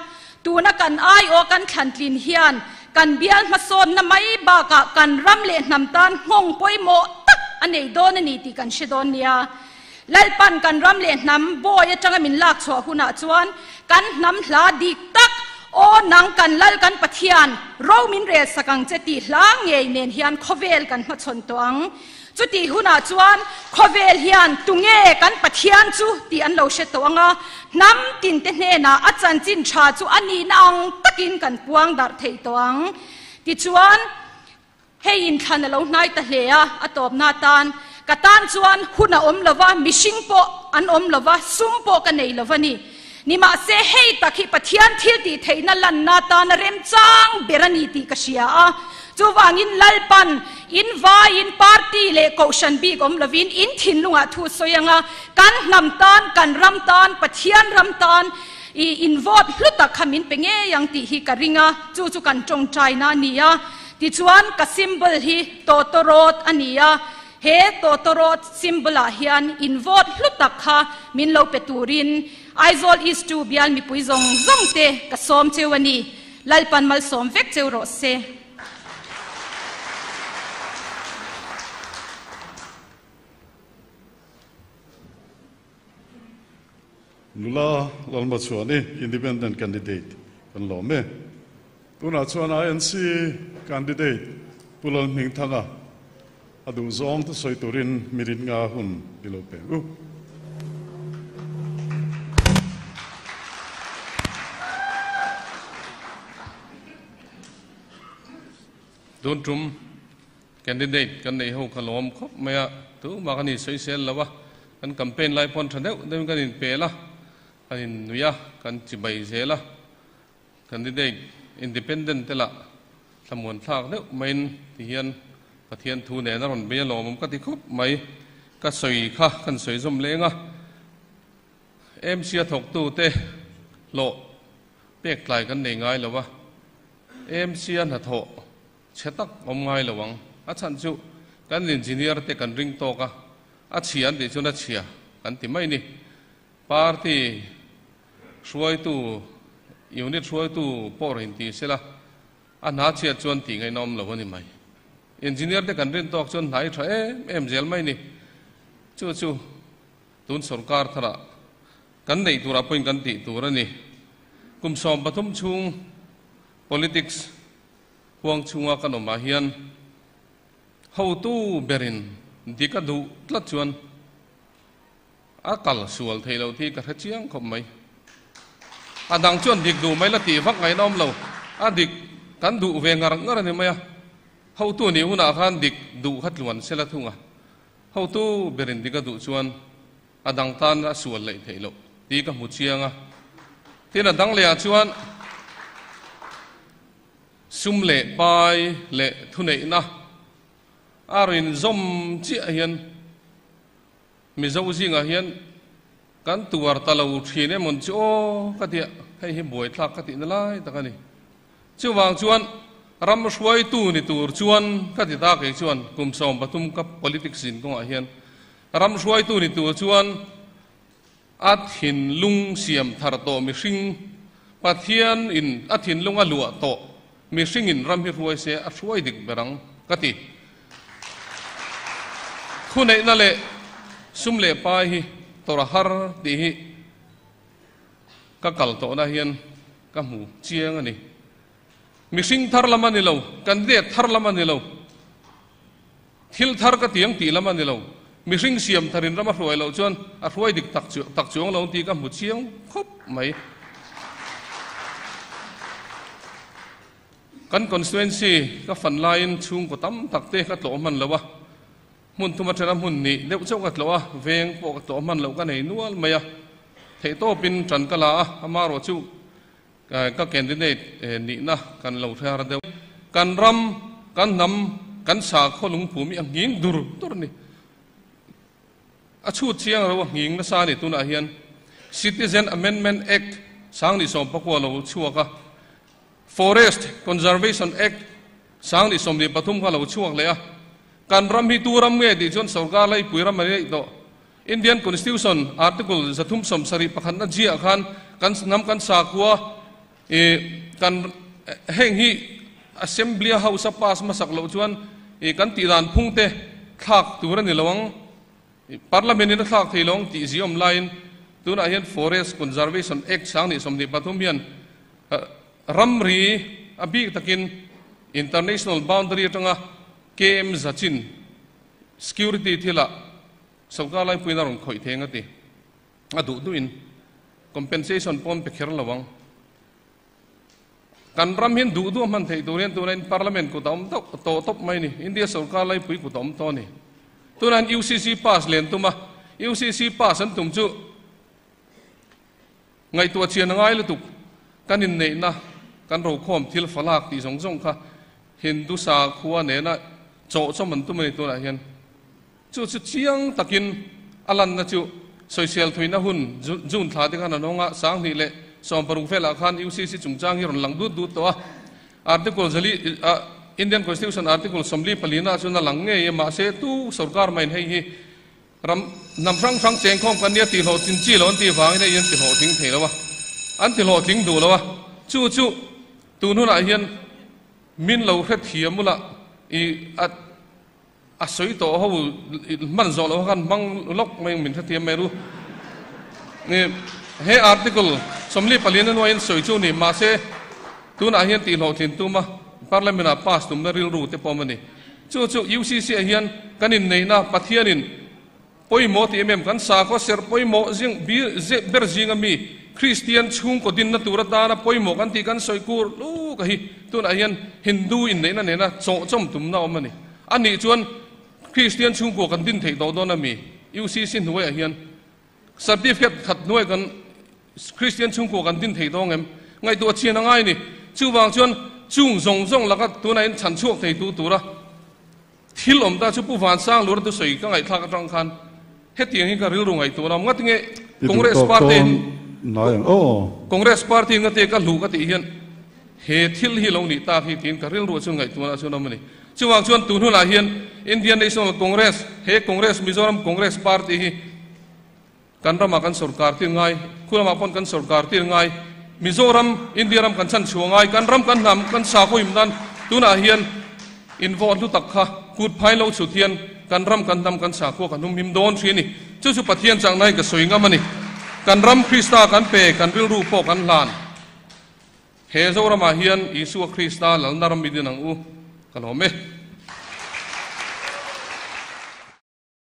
tuna kan aiawh kan thlantlin hian kan bial hmasawnna mai bakah kan ram leh hnam tan nghawng pawimawh tak a nei dawn a ni tih kan hre dawn nia. Lalpan kan ram leh hnam bawi atanga min lak chhuah hunah chuan kan hnam hla dik tak, Aw nang kan Lal kan Pathian, ro min rel sak ang che tih hla ngei nen hian khawvel kan hmachhawn tawh ang. Chutih hunah chuan khawvel hian tunge kan Pathian chu tih an lo hre tawh ang a, hnam tinte hnenah a chanchin tha chu a nihna ang takin kan puang darh thei tawh ang. Tichuan, hei inthlan a lo hnai ta hle a, a tawpna atan ka tan chuan hun a awm lo va, mihring pawh an awm lo va, sum pawh ka nei lo va ni. Nimahse, hei tak hi Pathian thil tih theihna lanna atana remchang ber a ni tih ka hria a. Chuvangin Lalpan in vaiin party leh kohhran bik awm lovin in thinlungah thu sawi anga kan hnam tan, kan ram tan, Pathian ram tan i in vote hlu tak kha min pe ngei ang tih hi ka ring a, chu chu kan tawngtaina a ni a. Tichuan ka symbol hi tawtawrawt a ni a. He tawtawrawt symbol ah hian in vote hlu tak kha min lo pe turin Aizawl East 2 bial mipui zawng zawng te ka sawm cheu a ni. Lalpan malsawm vek cheu rawh se. Nula Lalmachhuani Independent Candidate kan lawm e. Tunah chuan INC Candidate Pu Lalhmingthanga a duh zawng te sawi turin minute nga hun i lo peng u. Tun tum Candidate kan neih ho kha lawm khawp mai a, tumah kan insawisel lo a, kan campaign lai pawn tha deuh deuhin kan inpel a, kan innuih a, kan chibai zel a, candidate independent te lah thlamuan thlak deuh maiin ti hian Pathian thu nen a rawn bei a lawmawm ka ti khawp mai, ka sawi kha kan sawi zawm leng a, MC a thawktu te hlawh pek tlai kan nei ngai lo a, MC a hnathawh Chhe tak awm ngai lo ang. A chhan chu kan engineer te kan ring tawk a, a chhia an tih chuan a chhia kan ti mai ni. Party hruaitu, unit hruaitu pawh rawn inti sela, a hna chhiat chuan tih ngaihna awm lo a ni mai. Engineer te kan rin tawk chuan hnai tha em em zel mai ni. Chu chu tun sorkar tharah kan neih turah pawhin kan tih tur a ni. Kum 13 chhung politics huang chhunga kan awmah hian hotu berin dik a duh tlat chuan a kal sual thei lo thi ka hre chiang khawp mai. A dang chuan dik duh mai la tih vak ngaihna awm lo. A dik kan duh ve ngar ngar a ni mai a. Hotu nih hunah khan dik duh kha tluan sela thung a. Hotu berin dik a duh chuan a dang tan a sual leh theih loh tih ka hmu chiang a. Tin a dang lehah chuan sum leh pai leh thuneihna a rin zawm chiah hian Mizo zingah hian kan tuar ta lo thin emawn chu aw ka tia, hei hi buaithlak ka tihna lai tak a ni. Chuvang chuan ram hruaitu ni tur chuan ka ti ta kei chuan kum 13 ka politics zin kawngah hian ram hruaitu ni tur chuan a thinlung siam thar tawh mihring Pathian in a thinlung a luah tawh mihring in ram hi hruai se a hruai dik ber ang ka ti. Thuneihna leh sum leh pai hi tawrh a har tih hi ka kal tawhna hian ka hmu chiang a ni. Mihring thar lam a ni lo, candidate thar lam a ni lo, thil thar ka tiang tih lam a ni lo. Mihring siam tharin ram a hruai loh chuan a hruai dik tak tak chuang lo tih ka hmu chiang khawp mai. Kan constituency ka fan laiin chhungkaw tam tak te ka tlawh hman lo a, hmun thum atana hmun nih deuh chauh ka tlawh a, veng pawh ka tlawh hman loh ka nei nual mai a, theihtawpin tan ka la a, amaherawh chu ka candidate nihna kan lo hre har deuh. Kan ram, kan hnam, kan sakhaw lungphum hi a nghing dur dur a ni. A chhut chiang ro a nghing nasa a ni tunah hian Citizen Amendment Act 2019 lo chhuak a, Forest Conservation Act 2023 kha lo chhuak leh a, kan ram hi tu ram nge tih chuan sorkar laipui ram a ni daih tawh. Indian Constitution Article 371 na ziah khan kan hnam kan sakhua i kan heng hi Assembly a House a pass hmasak loh chuan i kan tih dan phung te thlak tur a ni lo ang, Parliament in a thlak thei lo ang tih ziawm laiin tunah hian Forest Conservation Act 2023 hian ramri a bik takin international boundary atanga KM zachin security thilah sorkar laipuiin a rawn khawih thei ang a ti. A duh duhin compensation pawh an pe kher lo ang. Kan ram hian duh duh a hman theih tur hian tuna in parliament kut a awm tawh tawh tawp mai a ni. India sorkar laipui kut a awm tawh a ni. Tuna in UCC pass len tum a, UCC pass an tum chu ngaihtuah chian a ngai lutuk. Kan inneihna, kan rokhawm thil falak tih zawng zawng kha Hindu sakhua nena chawh chawm an tum a ni tunah hian. Chu chu chiang takin a lanna chu sawisel thuina hun June thla te khan an hawng a, 2016 velah khan UCC chungchang hi rawn lang dut dut tawh a. Article zali Indian Constitution Article 44 na chuan a lang ngei a, mahse tu sorkar main hei hi ram hnam hrang hrang chengkhawm kan nia tihhlawhtlin chi lo an tih vangin hei hi an tihlawhtling thei lo a, an tihlawhtling duh lo a. Chu chu tun hunah hian min lo hrethiam ula i a a sawi tawh ho hman zawh loh khan hmang lawk mai min hrethiam mai ru. He article 44 na nuaiin sawi chu ni mahse tunah hian tihhlawhtlin tuma parliament ah pass tumna rilru te pawm a ni. Chu chu UCC ah hian kan inneihna Pathianin pawimawh tih em em kan sakhaw serh pawimawh zing ber zinga mi Kristian chhungkaw dinna tur atana pawimawh kan tih kan sawi kur luk a hi tunah hian Hindu inneihna nena chawh chawm tumna awm a ni. A nih chuan Kristian chhungkua kan din theih tawh dawn a mi? UCC hnuaiah hian certificate khat hnuaiah kan Kristian chhungkua kan din theih dawn em? Ngaihtuah chian a ngai a ni. Chuvang chuan chung zawng zawng laka tunah hian chhan chhuak thei tu tura thil awm ta chu Pu Vansang Lura thusawi ka ngaihthlak atang khan hetiang hi ka rilru ngaihtuah lo. Ngatinge Congress Party Congress Party ngatinge ka hluh ka tih hian he thil hi lo nih tak hi tiin ka rilru chu ngaihtuahna chu an awm a ni. Chuvang chuan tun hunah hian Indian National Congress, he Congress Mizoram Congress Party hi kan ramah kan sorkar tir ngai, khu lamah pawn kan sorkar tir ngai, Mizoram, India ram kan chhan chhuah ngai, kan ram kan hnam kan sakhaw him nan tunah hian. In vote hlu tak kha kut phai lo chhut hian kan ram kan hnam kan sakhua kan humhim dawn thin a ni. Chu chu Pathian chakna hi ka sawi ngam a ni. Kan ram Krista kan pe, kan rilru pawh kan hlan. He Zoramah hian Isua Krista lalna ram i din ang u. Ka lawm e.